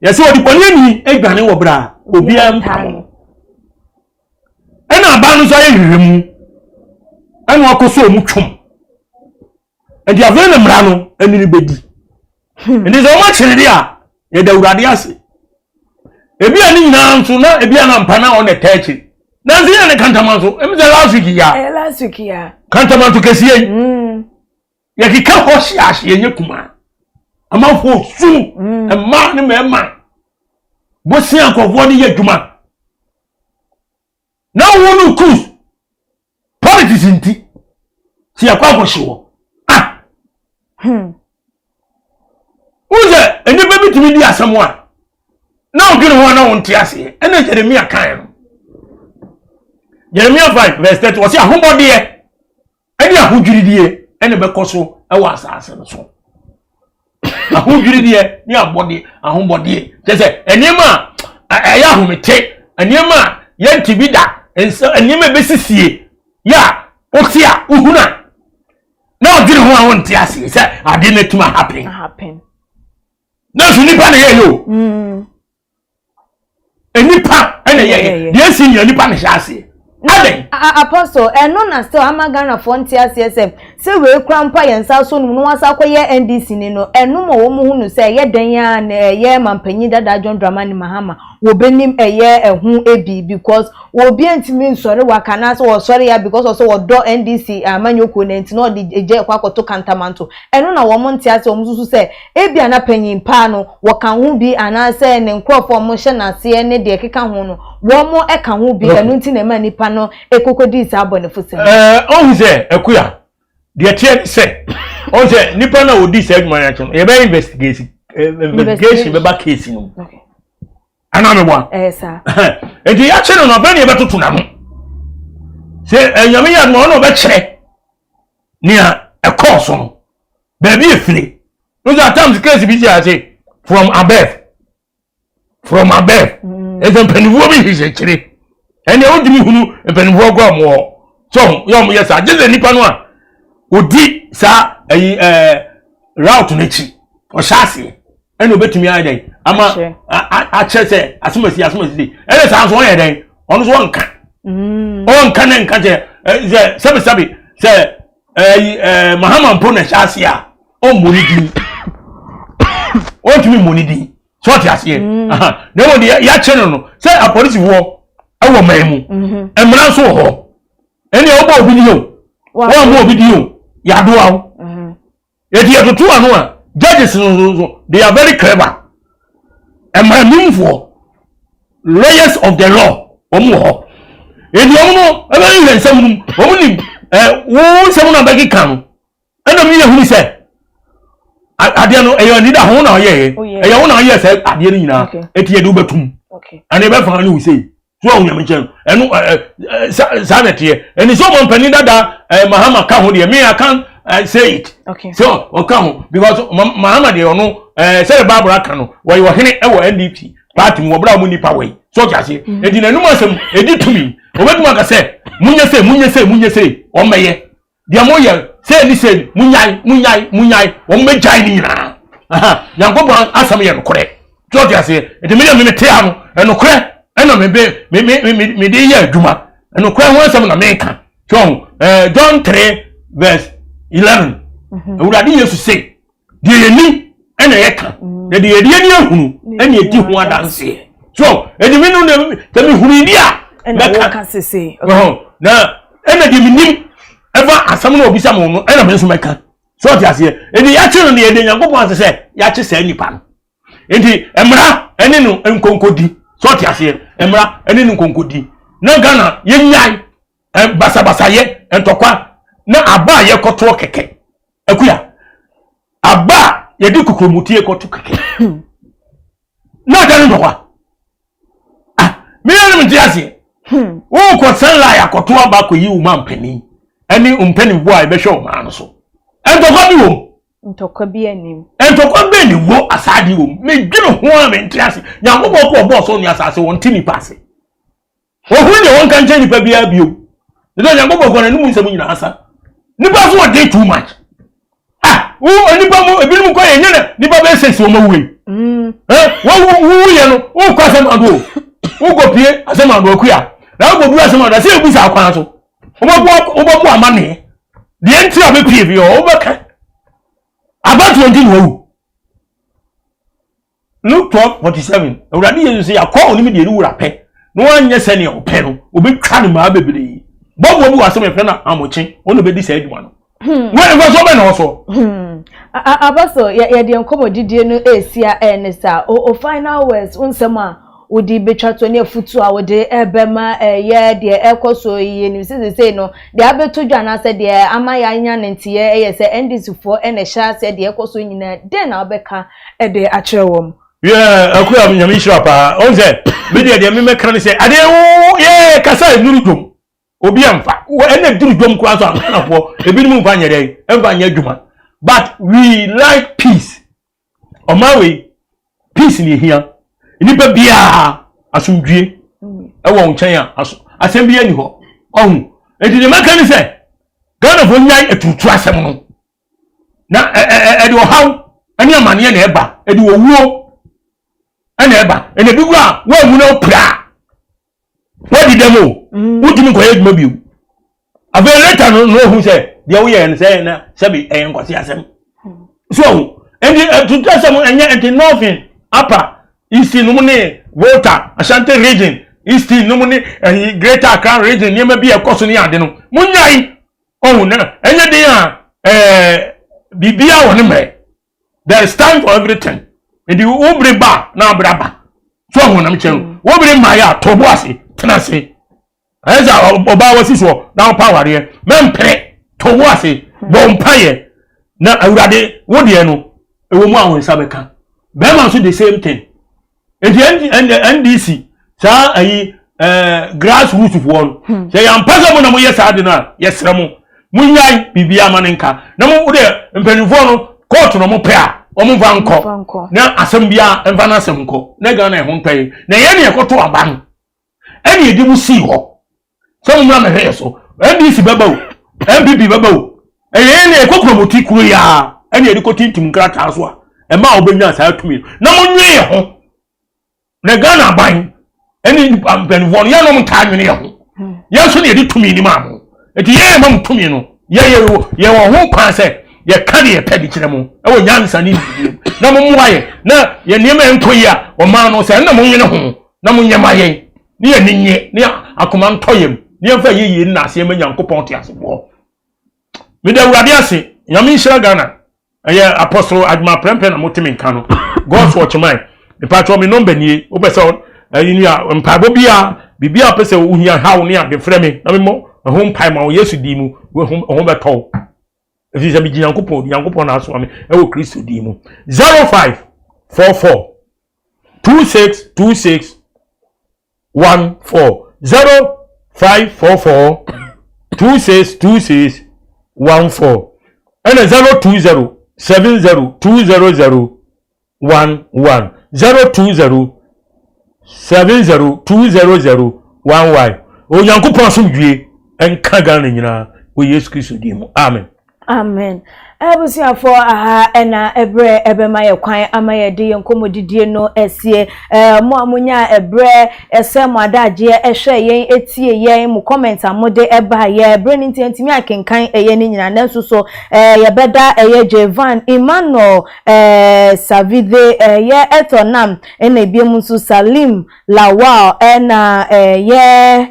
Yɛsɛ ɔde bɔne ani adwane wɔ berɛ a obiara mpam no, ɛna aban no nso ayɛ hwehwɛ mu ɛna wakɔ so ɔmu twom. Nti afei na mmara no ɛne no bɛdi. Nti sɛ wɔn akyere de a, yɛda Awurade ase. Ebi a ne nyinaa nso na ebi a na mpa na ɔna ɛta akyiri nansi yɛ ne kantama nso ɛmi sɛ last week ya. Ɛyɛ last week ya. Kantama nso kɛseɛ yi. Yɛkeka hɔ hyɛ ahyɛ nyɛ kuma amanfoɔ su. Mmaa ne mmarima bosia nkurɔfoɔ de yɛ adwuma na wɔn no cruise politics nti sɛ yɛkɔ akɔhye wɔ ah. Wohu sɛ nnipa bi tumi di asɛm a na wodwene ho a na wonte aseɛ. Ɛna Jeremia kae no, Jeremia 5 verse 30, wɔse ahobɔdeɛ ɛne ahodwiridie ɛna bɛkɔ so ɛwɔ asase no so. Ahodwirideɛ ne abɔdeɛ, ahobɔdeɛ kyɛ sɛ nneɛma a ɛyɛ ahomete, nneɛma a yɛnte bi da, nneɛma a ɛbɛsisie yɛ a wote a wohunu a na ɔdwene ho a wonte aseɛ sɛ adeɛ no atumi ahapen. Nanso nipa na yɛyɛ o. Nipa ɛna yɛyɛ deɛ esi nyina, nipa na hyɛ aseɛ adɛn. Apostle, ɛno na still ama Ghanafoɔ nte aseɛ sɛ wei kora mpo a yɛn nsa aso no mu na wɔn asa akɔyɛ NDC ni no, ɛno ma wɔn hu no sɛ ɛyɛ dɛn a na ɛyɛ mampanyin dada John Dramani Mahama wɔbɛnim ɛyɛ ɛho ebi, because obi ntumi nsɔre waka anaasɛ wɔsɔre ya because ɔsɛ wɔdɔ NDC amanyɔkuo no nti na ɔde egya ɛkɔ akɔto kantamanto. Ɛno na wɔn nte aseɛ. Wɔn susu sɛ ebia na panyin paa no wɔka ho bi anaasɛ ne nkurɔfoɔ a wɔhyɛ n'aseɛ ne deɛ ɛkeka ho no wɔn ka ho bi, ɛno nti na ɛma nipa no ekokɔdii saa abɔnefosɛm. Ɛɛ, ɔhu sɛ akuya deɛ teɛ ne sɛ ɔhu sɛ nipa no a ɔdi saa adwuma no akyi no, yɛbɛyɛ investigation, investigation bɛba case no mu anaa meboa? Ɛyɛ saa. Nti yɛakye no no, afei ne yɛbɛtoto n'ano sɛ Nyame yɛ adoma ɔno ɔbɛkyerɛ nea ɛkɔɔ so no baabi efiri no. Sɛ at times case bi si ase from above, from above, ɛsɛ mpanimfoɔ bi hyehyɛ kyire ɛnna wotumi hunu mpanimfoɔ kɔ ɔmo hɔ sɛ ɔmo yɛ ɔmo yɛ saa gye sɛ nipa no a odi saa ɛyi route n'akyi ɔhyɛ aseɛ ɛna obetumi ayɛ dɛn ama akyerɛ sɛ asomasi asomasi de ɛna saa nso ɔyɛ dɛn, ɔno nso ɔnka. Ɔnka ne nka kyerɛ sɛ sɛbisɛbi sɛ ɛyi Mahama mpo na ɛhyɛ aseɛ a, ɔmmɔ ne din, ɔntumi mmɔ ne din sɛ ɔte aseɛ. Na mmom deɛ yɛakyɛ no no sɛ apolisifoɔ ɛwɔ man mu, mmara nso wɔ hɔ. Ɛnna ɔbɔ obi din o, wɔammɔ obi din o, yɛadoa wo. Eti yɛtoto ano a, judges no nso, they are very clever. Mmaranimfoɔ, lawyers of the law, wɔn wɔ hɔ. Eti wɔn no ɛbɛhwehwɛ nsɛm no mu, wɔn nim. ɛ wo nsɛm na bɛkeka no ɛna mi yɛ hunu sɛ adeɛ no ɛyɛ anida ho na ɔyɛɛ ɛyɛ wo na ɔyɛ sɛ adeɛ no nyinaa eti yɛde wobɛtum ɛna ɛbɛfa ne wo sei so ɔhu nyame nkyɛn ɛno ɛ saa na ɛteɛ ɛni sɛ ɔmɔ mpanin dada ɛ Mahama ka ho deɛ me I can say it so ɔka ho because Mahama deɛ ɔno ɛ sɛdeɛ Bible aka no wɔyɛ ɔhene ɛwɔ NDP party mu wɔbra wɔn nipa wɔ yi so ɔte aseɛ eti n'anum asɛm edi tumi obetumi aka sɛ munyɛ sɛ munyɛ sɛ munyɛ sɛ ɔmmɛyɛ deɛ moyɛ sɛ ne sɛ munyae munyae munyae wɔn bɛgyae ne nyinaa Nyankopɔn asɛm yɛ nokorɛ tí ɔte aseɛ nti mi deɛ mi te ano ɛnokorɛ ɛna mi bɛ mi mi mi mi de yɛ adwuma ɛnokorɛ ho asɛm na mi ka tí ɔho ɛɛ John 3 verse 11, Awurade Yesu se deɛ yɛ ni ɛna yɛ ka na deɛ yɛde yɛ ni ehunu ɛna yɛdi ho adanseɛ. So ɛdi mi no na sɛ mi hunu bi a mɛka ɔho na ɛna deɛ mi nim ɛfa asɛm na obisa mo no ɛna mi nso mɛka. So ɔte aseɛ, ɛdi yɛakye no deɛ, yɛde Nyankopɔn ase sɛ yɛakye saa nipa no, nti mmara ɛne no nkonkodi. So ɔte aseɛ, mmara ɛne no nkonkodi na Ghana yɛnyae basabasayɛ, ntɔkwa na aba a yɛkɔtoɔ kɛkɛ. Akuya, aba a yɛde kokuromoti kɔto kɛkɛ na ɔda ne ntɔkwa. Ah, meyɛ no mente aseɛ. Wokɔ sɛnla akɔto aba akɔyi wo ma mpanin ɛne mpanimfoɔ a yɛbɛhwɛ ɔman no so, ntɔkwa bi wɔ mu? Ntɔkwa bi anim. Ntɔkwa bɛɛ ne wɔ asaade wɔ mu. Medwene ho a mente ase. Nyankopɔn kɔ ɔbɔɔ so ne asase, wɔn te nipa ase, ohun deɛ wɔnka nkyɛn nipa biara bio ne sɛ Nyankopɔn kɔ n'anim nsɛm nyinaa sa nipa so ɔden too much. Ah, wo nipa mu ebinom kɔ yɛ nyɛ na nipa bɛyɛ sɛsi wɔn awu yi ɛ wɔn wuwu yɛ no, wokɔ asɛm ado o, wokɔ pie asɛm ado akuya na wokɔ duru asɛm ado ase ebu sa akwan so, wobɛbɔ wobɛbɔ amaneɛ deɛ nti a bɛpie bi hɔ, wobɛka abatoɔ nti na wawu. Luke 12:47, Awurade Yesu sɛ yɛakɔ onim deɛ ne wura pɛ na wanyɛ sɛnea ɔpɛ no, obɛtwa no maa bebree. Bɔfoɔ bi wɔ asɛm yɛfrɛ no amokye, ɔno bɛdi saa adwuma no. Wọ́n nfa so bẹ́ẹ̀ na wọ́n so. Apostle, yɛde nkɔmmɔdidie no esi a ɛne sa o final words, nsɛm a wode bɛtwa to ne afutu a wode ɛbɛma ɛyɛ deɛ ɛkɔ so yie nim sɛ sesei no deɛ abɛto dwa anaasɛ deɛ ama yɛanya ne nteɛ ɛyɛ sɛ NDC foɔ ɛna ɛhyɛ aseɛ deɛ ɛkɔ so nyinaa, dɛn na wobɛka ɛde akyerɛ wɔn? Yɛ akura, Nyame nhyira paa. Ɔn sɛ me deɛ memɛka ne sɛ adeɛ wo yɛ kasa ɛnuru dwom obi amfa ɛna duru dwom koraa so Aghanafoɔ ebinom mfa nyɛ dɛn, ɛmfa nyɛ adwuma, but we like peace. Ɔman wei, peace ne ehia. Nipa biara asomdwie ɛwɔ wo nkyɛn a asɛm bi ani hɔ ɔho. Nti deɛ mɛka ne sɛ Ghanafoɔ nyae aturutu asɛm no na ɛde ɔhaw ɛne amaneɛ na ɛba, ɛde owuo ɛna ɛba, ɛna ebi kura a wɔamu na ɔpira wɔdi dɛm o, wotumi nkɔyɛ adwuma bio. Afei later no na ohun sɛ deɛ woyɛ no sɛ na sɛbi ɛyɛ nkwasi asɛm so ɔho. Nti ɛtutu asɛm ɛnyɛ. Nti Northern, Upper East nom ne Volta, Ashanti Region, East nom ne ɛyi Greater Accra Region, nneɛma bi a ɛkɔ so ne ade no, munyae ɔho na ɛnyɛ den a ɛɛ biribiara wɔ ne mmerɛ. There is time for everything. Nti wo bere ba na abere aba so ɔho nam kyɛn wo bere mmaa yɛ a, to bo ase, tena ase. Ɛyɛ sɛ ɔbaa wasi soɔ na ɔpa awareɛ, mɛmpere, to bo ase, bɔ mpayɛ na Awurade wo deɛ no ɛwɔ mu a wo nsa bɛka. Bɛrima nso the same thing. Nti NDC saa ayi grass roots foɔ no, sɛ yɛampa sɛ mo na moyɛ saa de no a, yɛsrɛ mo, monyae biribi ama ne nka na mo deɛ mpanimfoɔ no kɔɔto no mo pɛ a wɔn mfa nkɔ na asɛm biara mfa n'asɛm nkɔ na Ghana ɛho ntɔ yi na yɛn ne yɛkɔto aba no ɛne yɛde mu sii hɔ sɛ mo mmra mɛhwɛ yɛ so. NDC bɛba o, NPP bɛba o, ɛyɛ yɛn ne yɛkɔ kuromoti kuro yi a ɛne yɛde kɔ tintim nkrataa so a ɛma a wɔbɛnya saa tumi no na monwe yɛ ho na Ghana aban ɛne nipa mpanimfoɔ no yɛnom ntaa nwene yɛ ho. Yɛn nso ne yɛde tumi ni maa mo, nti yɛn yɛ ma mo tumi no, yɛwɔ ho kwan sɛ yɛka de yɛpɛ de kyerɛ mo ɛwɔ nyansa ne nimdeɛ na mo mmoa yɛ na yɛ nneɛma nkɔ yi a ɔman no sɛ ɛna mo nwene ho na mo nyɛ ma yɛn ne yɛn ni nye ne akoma ntɔ yɛm ne yɛmfa yɛ yie nna aseɛ ma Nyankopɔn te asefoɔ. Meda Awurade ase. Nyame nhyira Ghana. Ɛyɛ Apostle Adwuma Prɛmpɛ na mote me nka no, God's Watchman. Mepatwɔ, me nɔmba nie. Wopɛ sɛ ɛyi ni a mpaebɔ bi a biribi a wopɛ sɛ wohia haw ne ade, frɛ me na memmɔ. ɛho mpae ma wo Yesu din mu, wo ho bɛtɔ wo. Ɛfiri sɛ megye Nyankopɔn di, Nyankopɔn na asoma me ɛwɔ Kristo din mu. 0544 26 26 14 0544 26 26 14 ɛna 020 70 200 11 020 70 200 11 Onyankopɔn asomdwie nka Ghana nyinaa wɔ Yesu Kristo din mu. Amen. Amen. Abusuafoɔ aha ɛna ɛbrɛ ɛbɛma yɛ kwan ama yɛde yɛn nkɔmmɔdidie no asie. Ɛɛ mo a monya ɛbrɛ ɛsɛ mo adagyeɛ ɛhwɛ yɛn etie yɛn mo comment a mode ɛba yɛ ɛbrɛ no nti ntumi akenkan ɛyɛ ne nyinaa nanso so ɛɛ yɛbɛda ɛyɛ Jevan Emmanuel ɛɛ Savide ɛyɛ Ɛtɔnam ɛna ebiem nso Salim Lawal ɛna ɛyɛ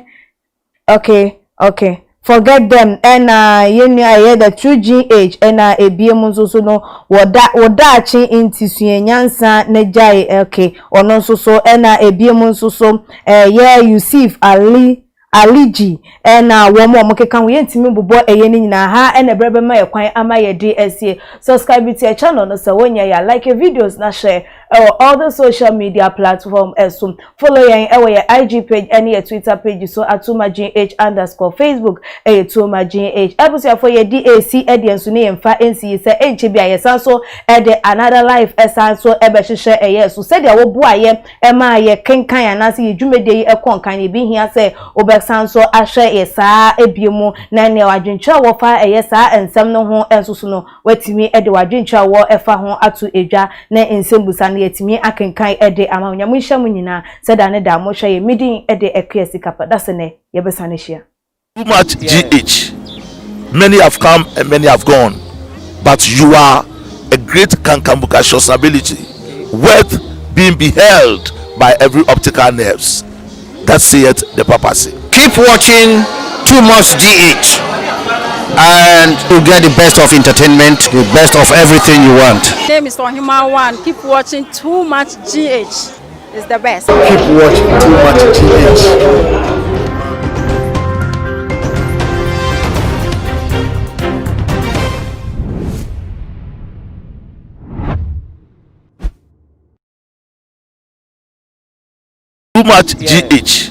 okay okay forget them ɛna yɛn nua ɛyɛ the true gh ɛna ebiem nso so no wɔda wɔdaakye nti sua nyansa na gyae okay ɔno nso so ɛna ebiem nso so ɛyɛ Yusuf Ali Aliji ɛna wɔn a wɔkeka ho yɛntumi bobɔ ɛyɛ no nyinaa ha ɛna ɛbrɛ bɛma yɛ kwan ama yɛde asie. Subscribe to your channel no sɛ wɔnyɛ yɛ like videos na share ɛwɔ all the social media platform ɛso. Follow yɛn ɛwɔ yɛ IG page ɛne yɛ Twitter page so atuma gh underscore Facebook ɛyɛ tuoma gh. Abusuafo yɛde esi ɛdeɛ nso ne yɛmfa nsi yi sɛ ɛnkyɛ bi a yɛsan so ɛde another life ɛsan so ɛbɛhyehyɛ ɛyɛ so sɛdeɛ wɔboa yɛ ɛma yɛ kenkan anaasɛ yɛ dwumadie yi ɛkɔ nkan ebi hia sɛ wobɛsan so ahwɛ yɛ saa ebie mu na nea wadwentwerɛ a wɔfa ɛyɛ saa nsɛm no ho nso so no watumi ɛde wadwentwerɛ a wɔ ɛfa ho ato edwa na nsɛmbusa no yɛtumi akenkan ɛde ama Nyame nhyɛ mu nyinaa sɛ da ne da mohwɛ yɛ midin ɛde ɛkua sika pa da sɛ nɛ yɛbɛsan ahyia. Too much GH. Many have come and many have gone, but you are a great kankambukacious ability, worth being beheld by every optical nerves. That saith the papacy. Keep watching Too Much GH and you get the best of entertainment, the best of everything you want. My name is Ohima One. Keep watching Too Much GH. It's the best. Keep watching Too Much GH. Too much GH.